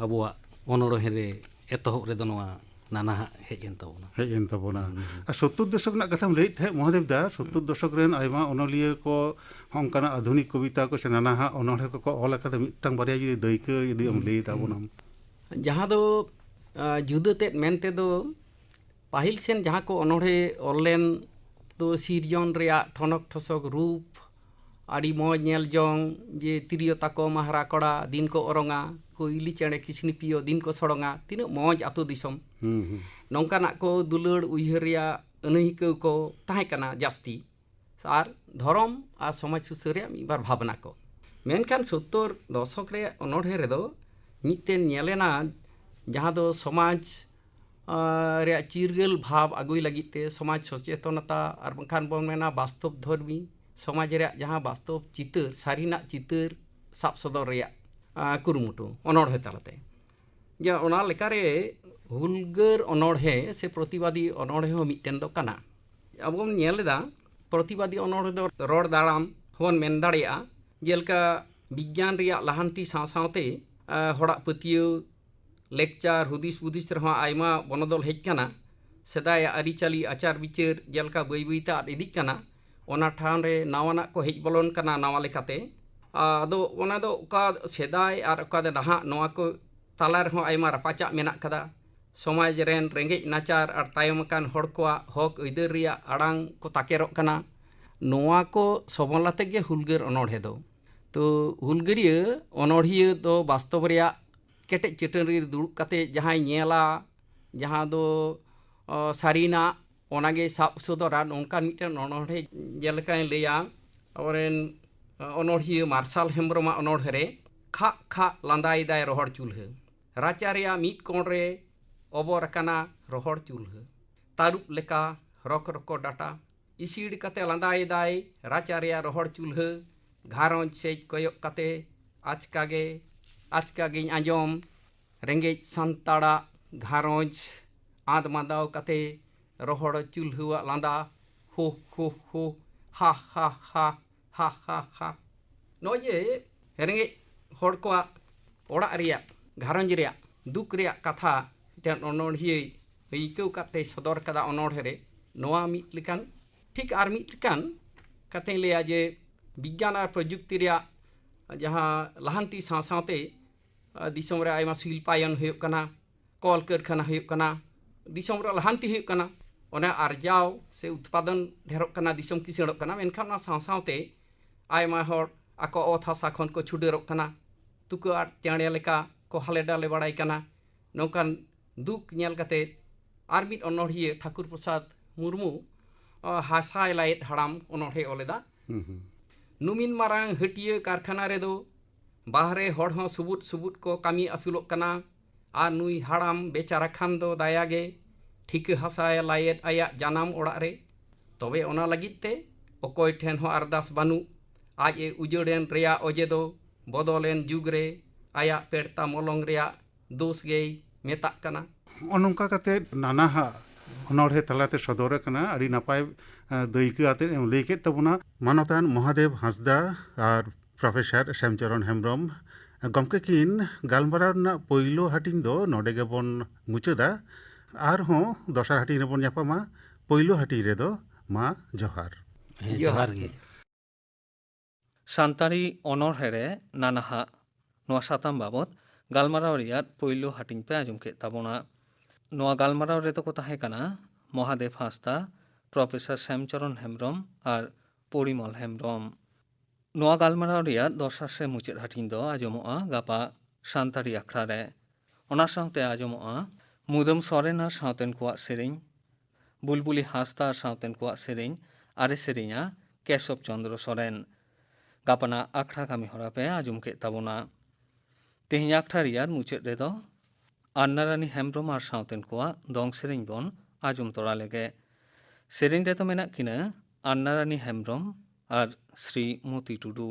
ᱟᱵᱚᱣᱟᱜ ᱚᱱᱚᱬᱦᱮ ᱨᱮ ᱮᱛᱚᱦᱚᱵ ᱨᱮᱫᱚ ᱱᱚᱣᱟ ᱱᱟᱱᱟᱦᱟᱜ ᱦᱮᱡ ᱮᱱ ᱛᱟᱵᱚᱱᱟ᱾ ᱦᱮᱡ ᱮᱱ ᱛᱟᱵᱚᱱᱟ᱾ ᱦᱩᱸ, ᱦᱩᱸ᱾ ᱟᱨ ᱥᱳᱛᱛᱳᱨ ᱫᱚᱥᱚᱠ ᱨᱮᱱᱟᱜ ᱠᱟᱛᱷᱟᱢ ᱞᱟᱹᱭᱮᱫ ᱛᱟᱦᱮᱸᱫ, ᱢᱚᱦᱟᱫᱮᱵ ᱫᱟ, ᱥᱳᱛᱛᱳᱨ ᱫᱚᱥᱚᱠ ᱨᱮᱱ ᱟᱭᱢᱟ ᱚᱱᱚᱞᱤᱭᱟᱹ ᱠᱚ ᱦᱚᱸ ᱚᱱᱠᱟᱱᱟᱜ ᱟᱫᱷᱩᱱᱤᱠ ᱠᱚᱵᱤᱛᱟ ᱠᱚ ᱥᱮ ᱱᱟᱱᱟᱦᱟᱜ ᱚᱱᱚᱬᱦᱮ ᱠᱚᱠᱚ ᱚᱞ ᱟᱠᱟᱫᱟ᱾ ᱢᱤᱫᱴᱟᱝ ᱵᱟᱨᱭᱟ ᱡᱩᱫᱤ ᱫᱟᱹᱭᱠᱟᱹ ᱡᱩᱫᱤ ᱮᱢ ᱦᱩᱸ, ᱞᱟᱹᱭ ᱦᱩᱸ᱾ ᱛᱟᱵᱚᱱᱟᱢ᱾ ᱡᱟᱦᱟᱸ ᱫᱚ, ᱟ, ᱡᱩᱫᱟᱹ ᱛᱮᱫ ᱢᱮᱱᱛᱮ ᱫᱚ, ᱯᱟᱹᱦᱤᱞ ᱥᱮᱱ ᱡᱟᱦᱟᱸ ᱠᱚ ᱚᱱᱚᱬᱦᱮ ᱚᱞ ᱞᱮᱱ ᱫᱚ, ᱥᱤᱨᱡᱚᱱ ᱨᱮᱭᱟᱜ ᱴᱷᱚᱱᱚᱠ ᱴᱷᱚᱥᱚᱠ ᱨᱩᱯ, ᱟᱹᱰᱤ ᱢᱚᱡᱽ ᱧᱮᱞ ᱡᱚᱝ, ᱡᱮ ᱛᱤᱨᱭᱳ ᱛᱟᱠᱚ ᱢᱟᱦᱨᱟ ᱠᱚᱲᱟ ᱫᱤᱱ ᱠᱚ ᱚᱨᱚᱝᱟ, ᱠᱩᱭᱞᱤ ᱪᱮᱬᱮ ᱠᱤᱥᱱᱤ ᱯᱤᱭᱳ ᱫᱤᱱ ᱠᱚ ᱥᱚᱲᱚᱝᱟ, ᱛᱤᱱᱟᱹᱜ ᱢᱚᱡᱽ ᱟᱹᱛᱩ ᱫᱤᱥᱚᱢ᱾ ᱦᱩᱸ, ᱦᱩᱸ᱾ ᱱᱚᱝᱠᱟᱱᱟᱜ ᱠᱚ ᱫᱩᱞᱟᱹᱲ ᱩᱭᱦᱟᱹᱨ ᱨᱮᱭᱟᱜ ᱟᱹᱱᱟᱹᱭᱠᱟᱹᱣ ᱠᱚ ᱛᱟᱦᱮᱸ ᱠᱟᱱᱟ ᱡᱟᱹᱥᱛᱤ᱾ ᱟᱨ ᱫᱷᱚᱨᱚᱢ ᱟᱨ ᱥᱚᱢᱟᱡᱽ ᱥᱩᱥᱟᱹᱨ ᱨᱮᱭᱟᱜ ᱢᱤᱫ ᱵᱟᱨ ᱵᱷᱟᱵᱽᱱᱟ ᱠᱚ᱾ ᱢᱮᱱᱠᱷᱟᱱ ᱥᱳᱛᱛᱳᱨ ᱫᱚᱥᱚᱠ ᱨᱮᱭᱟᱜ ᱚᱱᱚᱬᱦᱮ ᱨᱮᱫᱚ ᱢᱤᱫᱴᱮᱱ ᱧᱮᱞᱮᱱᱟ, ᱡᱟᱦᱟᱸ ᱫᱚ ᱥᱚᱢᱟᱡᱽ, ᱟᱸ, ᱨᱮᱭᱟᱜ ᱪᱤᱨᱜᱟᱹᱞ ᱵᱷᱟᱵᱽ ᱟᱹᱜᱩᱭ ᱞᱟᱹᱜᱤᱫ ᱛᱮ, ᱥᱚᱢᱟᱡᱽ ᱥᱚᱪᱮᱛᱚᱱᱚᱛᱟ, ᱟᱨ ᱵᱟᱝᱠᱷᱟᱱ ᱵᱚᱱ ᱢᱮᱱᱟ ᱵᱟᱥᱛᱚᱵ ᱫᱷᱚᱨᱢᱤ, ᱥᱚᱢᱟᱡᱽ ᱨᱮᱭᱟᱜ ᱡᱟᱦᱟᱸ ᱵᱟᱥᱛᱚᱵ ᱪᱤᱛᱟᱹᱨ, ᱥᱟᱹᱨᱤᱱᱟᱜ ᱪᱤᱛᱟᱹᱨ ᱥᱟᱵ ᱥᱚᱫᱚᱨ ᱨᱮᱭᱟᱜ, ᱟᱸ, ᱠᱩᱨᱩᱢᱩᱴᱩ ᱚᱱᱚᱬᱦᱮ ᱛᱟᱞᱟᱛᱮ᱾ ᱡᱮ ᱚᱱᱟ ᱞᱮᱠᱟᱨᱮ ᱦᱩᱞᱜᱟᱹᱨ ᱚᱱᱚᱬᱦᱮ ᱥᱮ ᱯᱨᱚᱛᱤᱵᱟᱫᱤ ᱚᱱᱚᱬᱦᱮ ᱦᱚᱸ ᱢᱤᱫᱴᱮᱱ ᱫᱚ ᱠᱟᱱᱟ᱾ ᱟᱵᱚ ᱵᱚᱱ ᱧᱮᱞ ᱮᱫᱟ, ᱯᱨᱚᱛᱤᱵᱟᱫᱤ ᱚᱱᱚᱬᱦᱮ ᱫᱚ ᱨᱚᱲ ᱫᱟᱲᱟᱢ ᱦᱚᱸᱵᱚᱱ ᱢᱮᱱ ᱫᱟᱲᱮᱭᱟᱜᱼᱟ᱾ ᱡᱮᱞᱮᱠᱟ, ᱵᱤᱜᱽᱜᱟᱱ ᱨᱮᱭᱟᱜ ᱞᱟᱦᱟᱱᱛᱤ ᱥᱟᱶ ᱥᱟᱶᱛᱮ ᱦᱚᱲᱟᱜ ᱯᱟᱹᱛᱭᱟᱹᱣ, ᱞᱮᱠᱪᱟᱨ, ᱦᱩᱫᱤᱥ ᱵᱩᱫᱤᱥ ᱨᱮᱦᱚᱸ ᱟᱭᱢᱟ ᱵᱚᱱᱚᱫᱚᱞ ᱦᱮᱡ ᱟᱠᱟᱱᱟ᱾ ᱥᱮᱫᱟᱭᱟᱜ ᱟᱹᱨᱤᱪᱟᱹᱞᱤ, ᱟᱪᱟᱨ ᱵᱤᱪᱟᱹᱨ ᱡᱮᱞᱮᱠᱟ ᱵᱟᱹᱭ ᱵᱟᱹᱭᱛᱮ ᱟᱫ ᱤᱫᱤᱜ ᱠᱟᱱᱟ, ᱚᱱᱟ ᱴᱷᱟᱶ ᱨᱮ ᱱᱟᱣᱟᱱᱟᱜ ᱠᱚ ᱦᱮᱡ ᱵᱚᱞᱚᱱ ᱠᱟᱱᱟ ᱱᱟᱣᱟ ᱞᱮᱠᱟᱛᱮ᱾ ᱟᱫᱚ ᱚᱱᱟ ᱫᱚ ᱚᱠᱟ ᱥᱮᱫᱟᱭ ᱟᱨ ᱚᱠᱟ ᱫᱚ ᱱᱟᱦᱟᱜ, ᱱᱚᱣᱟ ᱠᱚ ᱛᱟᱞᱟ ᱨᱮᱦᱚᱸ ᱟᱭᱢᱟ ᱨᱟᱯᱟᱪᱟᱜ ᱢᱮᱱᱟᱜ ᱠᱟᱫᱟ᱾ ᱥᱚᱢᱟᱡᱽ ᱨᱮᱱ ᱨᱮᱸᱜᱮᱡ ᱱᱟᱪᱟᱨ ᱟᱨ ᱛᱟᱭᱚᱢ ᱟᱠᱟᱱ ᱦᱚᱲ ᱠᱚᱣᱟᱜ ᱦᱚᱠ ᱟᱹᱭᱫᱟᱹᱨ ᱨᱮᱭᱟᱜ ᱟᱲᱟᱝ ᱠᱚ ᱛᱟᱠᱮᱨᱚᱜ ᱠᱟᱱᱟ᱾ ᱱᱚᱣᱟ ᱠᱚ ᱥᱚᱵᱚᱞ ᱟᱛᱮ ᱜᱮ ᱦᱩᱞᱜᱟᱹᱨ ᱚᱱᱚᱬᱦᱮ ᱫᱚ᱾ ᱛᱚ ᱦᱩᱞᱜᱟᱹᱨᱤᱭᱟᱹ ᱚᱱᱚᱬᱦᱤᱭᱟᱹ ᱫᱚ ᱵᱟᱥᱛᱚᱵ ᱨᱮᱭᱟᱜ ᱠᱮᱴᱮᱡ ᱪᱟᱹᱴᱟᱹᱱ ᱨᱮ ᱫᱩᱲᱩᱵ ᱠᱟᱛᱮ ᱡᱟᱦᱟᱸᱭ ᱧᱮᱞᱟ, ᱡᱟᱦᱟᱸ ᱫᱚ ᱥᱟᱹᱨᱤᱱᱟᱜ, ᱚᱱᱟᱜᱮ ᱥᱟᱵ ᱥᱚᱫᱚᱨᱟ, ᱱᱚᱝᱠᱟᱱ ᱢᱤᱫᱴᱮᱱ ᱚᱱᱚᱬᱦᱮ ᱡᱮᱞᱮᱠᱟᱧ ᱞᱟᱹᱭᱟ᱾ ᱟᱵᱚᱨᱮᱱ ᱚᱱᱚᱬᱦᱤᱭᱟᱹ ᱢᱟᱨᱥᱟᱞ ᱦᱮᱢᱵᱨᱚᱢᱟᱜ ᱚᱱᱚᱬᱦᱮ ᱨᱮ ᱠᱷᱟᱜ ᱠᱷᱟᱜ ᱞᱟᱸᱫᱟᱭᱮᱫᱟᱭ ᱨᱚᱦᱚᱲ ᱪᱩᱞᱦᱟᱹ, ᱨᱟᱪᱟ ᱨᱮᱭᱟᱜ ᱢᱤᱫ ᱠᱚᱬ ᱨᱮ ᱚᱵᱚᱨ ᱟᱠᱟᱱᱟ ᱨᱚᱦᱚᱲ ᱪᱩᱞᱦᱟᱹ, ᱛᱟᱹᱨᱩᱵ ᱞᱮᱠᱟ ᱨᱚᱠ ᱨᱚᱠᱚ ᱰᱟᱴᱟ, ᱤᱥᱤᱲ ᱠᱟᱛᱮ ᱞᱟᱸᱫᱟᱭᱮᱫᱟᱭ ᱨᱟᱪᱟ ᱨᱮᱭᱟᱜ ᱨᱚᱦᱚᱲ ᱪᱩᱞᱦᱟᱹ᱾ ᱜᱷᱟᱨᱚᱸᱡᱽ ᱥᱮᱡ ᱠᱚᱭᱚᱜ ᱠᱟᱛᱮ ᱟᱪᱠᱟ ᱜᱮ, ᱟᱪᱠᱟ ᱜᱤᱧ ᱟᱸᱡᱚᱢ ᱨᱮᱸᱜᱮᱡ ᱥᱟᱱᱛᱟᱲᱟᱜ ᱜᱷᱟᱨᱚᱸᱡᱽ ᱟᱸᱫ ᱢᱟᱸᱫᱟᱣ ᱠᱟᱛᱮ ᱨᱚᱦᱚᱲ ᱪᱩᱞᱦᱟᱹᱣᱟᱜ ᱞᱟᱸᱫᱟ, ᱦᱳ ᱦᱳ ᱦᱳ, ᱦᱟ ᱦᱟ ᱦᱟ, ᱦᱟ ᱦᱟ ᱦᱟ᱾ ᱱᱚᱜᱼᱚᱭ ᱡᱮ ᱨᱮᱸᱜᱮᱡ ᱦᱚᱲ ᱠᱚᱣᱟᱜ ᱚᱲᱟᱜ ᱨᱮᱭᱟᱜ, ᱜᱷᱟᱨᱚᱸᱡᱽ ᱨᱮᱭᱟᱜ ᱫᱩᱠ ᱨᱮᱭᱟᱜ ᱠᱟᱛᱷᱟ ᱢᱤᱫᱴᱮᱱ ᱚᱱᱚᱬᱦᱤᱭᱟᱹᱭ ᱟᱹᱭᱠᱟᱹᱣ ᱠᱟᱛᱮᱭ ᱥᱚᱫᱚᱨ ᱠᱟᱫᱟ ᱚᱱᱚᱬᱦᱮ ᱨᱮ, ᱱᱚᱣᱟ ᱢᱤᱫ ᱞᱮᱠᱟᱱ, ᱴᱷᱤᱠ ᱟᱨ ᱢᱤᱫ ᱞᱮᱠᱟᱱ ᱠᱟᱛᱷᱟᱧ ᱞᱟᱹᱭᱟ ᱡᱮ ᱵᱤᱜᱽᱜᱟᱱ ᱟᱨ ᱯᱨᱚᱡᱩᱠᱛᱤ ᱨᱮᱭᱟᱜ ᱡᱟᱦᱟᱸ ᱞᱟᱦᱟᱱᱛᱤ ᱥᱟᱶ ᱥᱟᱶᱛᱮ ᱫᱤᱥᱚᱢ ᱨᱮ ᱟᱭᱢᱟ ᱥᱤᱞᱯᱟᱭᱚᱱ ᱦᱩᱭᱩᱜ ᱠᱟᱱᱟ, ᱠᱚᱞ ᱠᱟᱹᱨᱠᱷᱟᱱᱟ ᱦᱩᱭᱩᱜ ᱠᱟᱱᱟ, ᱫᱤᱥᱚᱢ ᱨᱮ ᱞᱟᱦᱟᱱᱛᱤ ᱦᱩᱭᱩᱜ ᱠᱟᱱᱟ᱾ ᱚᱱᱟ ᱟᱨᱡᱟᱣ ᱥᱮ ᱩᱛᱯᱟᱫᱚᱱ ᱰᱷᱮᱨᱚᱜ ᱠᱟᱱᱟ, ᱫᱤᱥᱚᱢ ᱠᱤᱥᱟᱹᱬᱚᱜ ᱠᱟᱱᱟ᱾ ᱢᱮᱱᱠᱷᱟᱱ ᱚᱱᱟ ᱥᱟᱶ ᱥᱟᱶᱛᱮ ᱟᱭᱢᱟ ᱦᱚᱲ ᱟᱠᱚ ᱚᱛ ᱦᱟᱥᱟ ᱠᱷᱚᱱ ᱠᱚ ᱪᱷᱩᱰᱟᱹᱨᱚᱜ ᱠᱟᱱᱟ, ᱛᱩᱠᱟᱹ ᱟᱨ ᱪᱮᱬᱮ ᱞᱮᱠᱟ ᱠᱚ ᱦᱟᱞᱮ ᱰᱟᱞᱮ ᱵᱟᱲᱟᱭ ᱠᱟᱱᱟ᱾ ᱱᱚᱝᱠᱟᱱ ᱫᱩᱠ ᱧᱮᱞ ᱠᱟᱛᱮ ᱟᱨ ᱢᱤᱫ ᱚᱱᱚᱬᱦᱤᱭᱟᱹ ᱴᱷᱟᱹᱠᱩᱨ ᱯᱨᱚᱥᱟᱫᱽ ᱢᱩᱨᱢᱩ ᱦᱟᱥᱟᱭ ᱞᱟᱭᱮᱫ ᱦᱟᱲᱟᱢ ᱚᱱᱚᱬᱦᱮ ᱚᱞ ᱮᱫᱟ᱾ ᱦᱩᱸ, ᱦᱩᱸ᱾ ᱱᱩᱢᱤᱱ ᱢᱟᱨᱟᱝ ᱦᱟᱹᱴᱤᱭᱟᱹ ᱠᱟᱨᱠᱷᱟᱱᱟ ᱨᱮᱫᱚ ᱵᱟᱦᱨᱮ ᱦᱚᱲ ᱦᱚᱸ ᱥᱩᱵᱩᱫ ᱥᱩᱵᱩᱫ ᱠᱚ ᱠᱟᱹᱢᱤ ᱟᱹᱥᱩᱞᱚᱜ ᱠᱟᱱᱟ᱾ ᱟᱨ ᱱᱩᱭ ᱦᱟᱲᱟᱢ ᱵᱮᱪᱟᱨᱟ ᱠᱷᱟᱱ ᱫᱚ ᱫᱟᱭᱟ ᱜᱮ ᱴᱷᱤᱠᱟᱹ ᱦᱟᱥᱟᱭ ᱞᱟᱭᱮᱫ ᱟᱭᱟᱜ ᱡᱟᱱᱟᱢ ᱚᱲᱟᱜ ᱨᱮ᱾ ᱛᱚᱵᱮ ᱚᱱᱟ ᱞᱟᱹᱜᱤᱫ ᱛᱮ ᱚᱠᱚᱭ ᱴᱷᱮᱱ ᱦᱚᱸ ᱟᱨᱫᱟᱥ ᱵᱟᱹᱱᱩᱜ᱾ ᱟᱡ ᱮ ᱩᱡᱟᱹᱲᱮᱱ ᱨᱮᱭᱟᱜ ᱚᱡᱮ ᱫᱚ ᱵᱚᱫᱚᱞᱮᱱ ᱡᱩᱜᱽ ᱨᱮ ᱟᱭᱟᱜ ᱯᱮᱲᱛᱟ ᱢᱚᱞᱚᱝ ᱨᱮᱭᱟᱜ ᱫᱳᱥ ᱜᱮᱭ ᱢᱮᱛᱟᱜ ᱠᱟᱱᱟ᱾ ᱱᱚᱜᱼᱚ ᱱᱚᱝᱠᱟ ᱠᱟᱛᱮ ᱱᱟᱱᱟᱦᱟ ᱚᱱᱚᱬᱦᱮ ᱛᱟᱞᱟᱛᱮ ᱥᱚᱫᱚᱨ ᱟᱠᱟᱱᱟ᱾ ᱟᱹᱰᱤ ᱱᱟᱯᱟᱭ, ᱮ, ᱫᱟᱹᱭᱠᱟᱹ ᱟᱛᱮ ᱮᱢ ᱞᱟᱹᱭ ᱠᱮᱫ ᱛᱟᱵᱚᱱᱟ᱾ ᱢᱟᱱᱚᱛᱟᱱ ᱢᱚᱦᱟᱫᱮᱵ ᱦᱟᱸᱥᱫᱟ ᱟᱨ ᱯᱨᱚᱯᱷᱮᱥᱚᱨ ᱥᱮᱢᱪᱚᱨᱚᱱ ᱦᱮᱢᱵᱨᱚᱢ ᱜᱚᱢᱠᱮ ᱠᱤᱱ ᱜᱟᱞᱢᱟᱨᱟᱣ ᱨᱮᱱᱟᱜ ᱯᱳᱭᱞᱳ ᱦᱟᱹᱴᱤᱧ ᱫᱚ ᱱᱚᱰᱮ ᱜᱮᱵᱚᱱ ᱢᱩᱪᱟᱹᱫᱟ᱾ ᱟᱨᱦᱚᱸ ᱫᱚᱥᱟᱨ ᱦᱟᱹᱴᱤᱧ ᱨᱮᱵᱚᱱ ᱧᱟᱯᱟᱢᱟ᱾ ᱯᱳᱭᱞᱳ ᱦᱟᱹᱴᱤᱧ ᱨᱮᱫᱚ ᱢᱟ ᱡᱚᱦᱟᱨ᱾ ᱦᱮᱸ, ᱡᱚᱦᱟᱨ ᱜᱮ᱾ ᱥᱟᱱᱛᱟᱲᱤ ᱚᱱᱚᱬᱦᱮ ᱨᱮ ᱱᱟᱱᱟᱦᱟᱜ, ᱱᱚᱣᱟ ᱥᱟᱛᱟᱢ ᱵᱟᱵᱚᱛ ᱜᱟᱞᱢᱟᱨᱟᱣ ᱨᱮᱭᱟᱜ ᱯᱳᱭᱞᱳ ᱦᱟᱹᱴᱤᱧ ᱯᱮ ᱟᱸᱡᱚᱢ ᱠᱮᱫ ᱛᱟᱵᱚᱱᱟ᱾ ᱱᱚᱣᱟ ᱜᱟᱞᱢᱟᱨᱟᱣ ᱨᱮᱫᱚ ᱠᱚ ᱛᱟᱦᱮᱸ ᱠᱟᱱᱟ ᱢᱚᱦᱟᱫᱮᱵ ᱦᱟᱸᱥᱫᱟ, ᱯᱨᱚᱯᱷᱮᱥᱚᱨ ᱥᱮᱢᱪᱚᱨᱚᱱ ᱦᱮᱢᱵᱨᱚᱢ ᱟᱨ ᱯᱚᱨᱤᱢᱚᱞ ᱦᱮᱢᱵᱨᱚᱢ᱾ ᱱᱚᱣᱟ ᱜᱟᱞᱢᱟᱨᱟᱣ ᱨᱮᱭᱟᱜ ᱫᱚᱥᱟᱨ ᱥᱮ ᱢᱩᱪᱟᱹᱫ ᱦᱟᱹᱴᱤᱧ ᱫᱚ ᱟᱸᱡᱚᱢᱚᱜᱼᱟ ᱜᱟᱯᱟ ᱥᱟᱱᱛᱟᱲᱤ ᱟᱠᱷᱲᱟ ᱨᱮ᱾ ᱚᱱᱟ ᱥᱟᱶᱛᱮ ᱟᱸᱡᱚᱢᱚᱜᱼᱟ ᱢᱩᱫᱟᱹᱢ ᱥᱚᱨᱮᱱ ᱟᱨ ᱥᱟᱶᱛᱮᱱ ᱠᱚᱣᱟᱜ ᱥᱮᱨᱮᱧ, ᱵᱩᱞᱵᱩᱞᱤ ᱦᱟᱸᱥᱫᱟ ᱟᱨ ᱥᱟᱶᱛᱮᱱ ᱠᱚᱣᱟᱜ ᱥᱮᱨᱮᱧ, ᱟᱨᱮ ᱥᱮᱨᱮᱧᱟ ᱠᱮᱥᱚᱵ ᱪᱚᱸᱫᱽᱨᱚ ᱥᱚᱨᱮᱱ᱾ ᱜᱟᱯᱟᱱᱟᱜ ᱟᱠᱷᱲᱟ ᱠᱟᱹᱢᱤ ᱦᱚᱨᱟ ᱯᱮ ᱟᱸᱡᱚᱢ ᱠᱮᱫ ᱛᱟᱵᱚᱱᱟ᱾ ᱛᱮᱦᱮᱧ ᱟᱠᱷᱲᱟ ᱨᱮᱭᱟᱜ ᱢᱩᱪᱟᱹᱫ ᱨᱮᱫᱚ ᱟᱱᱱᱟᱨᱟᱱᱤ ᱦᱮᱢᱵᱨᱚᱢ ᱟᱨ ᱥᱟᱶᱛᱮᱱ ᱠᱚᱣᱟᱜ ᱫᱚᱝ ᱥᱮᱨᱮᱧ ᱵᱚᱱ ᱟᱸᱡᱚᱢ ᱛᱚᱨᱟ ᱞᱮᱜᱮ᱾ ᱥᱮᱨᱮᱧ ᱨᱮᱫᱚ ᱢᱮᱱᱟᱜ ᱠᱤᱱᱟ ᱟᱱᱱᱟᱨᱟᱱᱤ ᱦᱮᱢᱵᱨᱚᱢ ᱟᱨ ᱥᱨᱤ ᱢᱚᱛᱤ ᱴᱩᱰᱩ᱾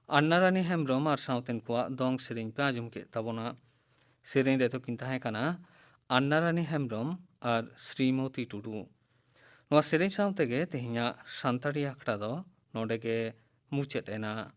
ᱟᱱᱱᱟᱨᱟᱱᱤ ᱦᱮᱢᱵᱨᱚᱢ ᱟᱨ ᱥᱟᱶᱛᱮᱱ ᱠᱚᱣᱟᱜ ᱫᱚᱝ ᱥᱮᱨᱮᱧ ᱯᱮ ᱟᱸᱡᱚᱢ ᱠᱮᱫ ᱛᱟᱵᱚᱱᱟ᱾ ᱥᱮᱨᱮᱧ ᱨᱮᱫᱚ ᱠᱤᱱ ᱛᱟᱦᱮᱸ ᱠᱟᱱᱟ ᱟᱱᱱᱟᱨᱟᱱᱤ ᱦᱮᱢᱵᱨᱚᱢ ᱟᱨ ᱥᱨᱤᱢᱚᱛᱤ ᱴᱩᱰᱩ᱾ ᱱᱚᱣᱟ ᱥᱮᱨᱮᱧ ᱥᱟᱶ ᱛᱮᱜᱮ ᱛᱮᱦᱮᱧᱟᱜ ᱥᱟᱱᱛᱟᱲᱤ ᱟᱠᱷᱲᱟ ᱫᱚ ᱱᱚᱰᱮ ᱜᱮ ᱢᱩᱪᱟᱹᱫ ᱮᱱᱟ᱾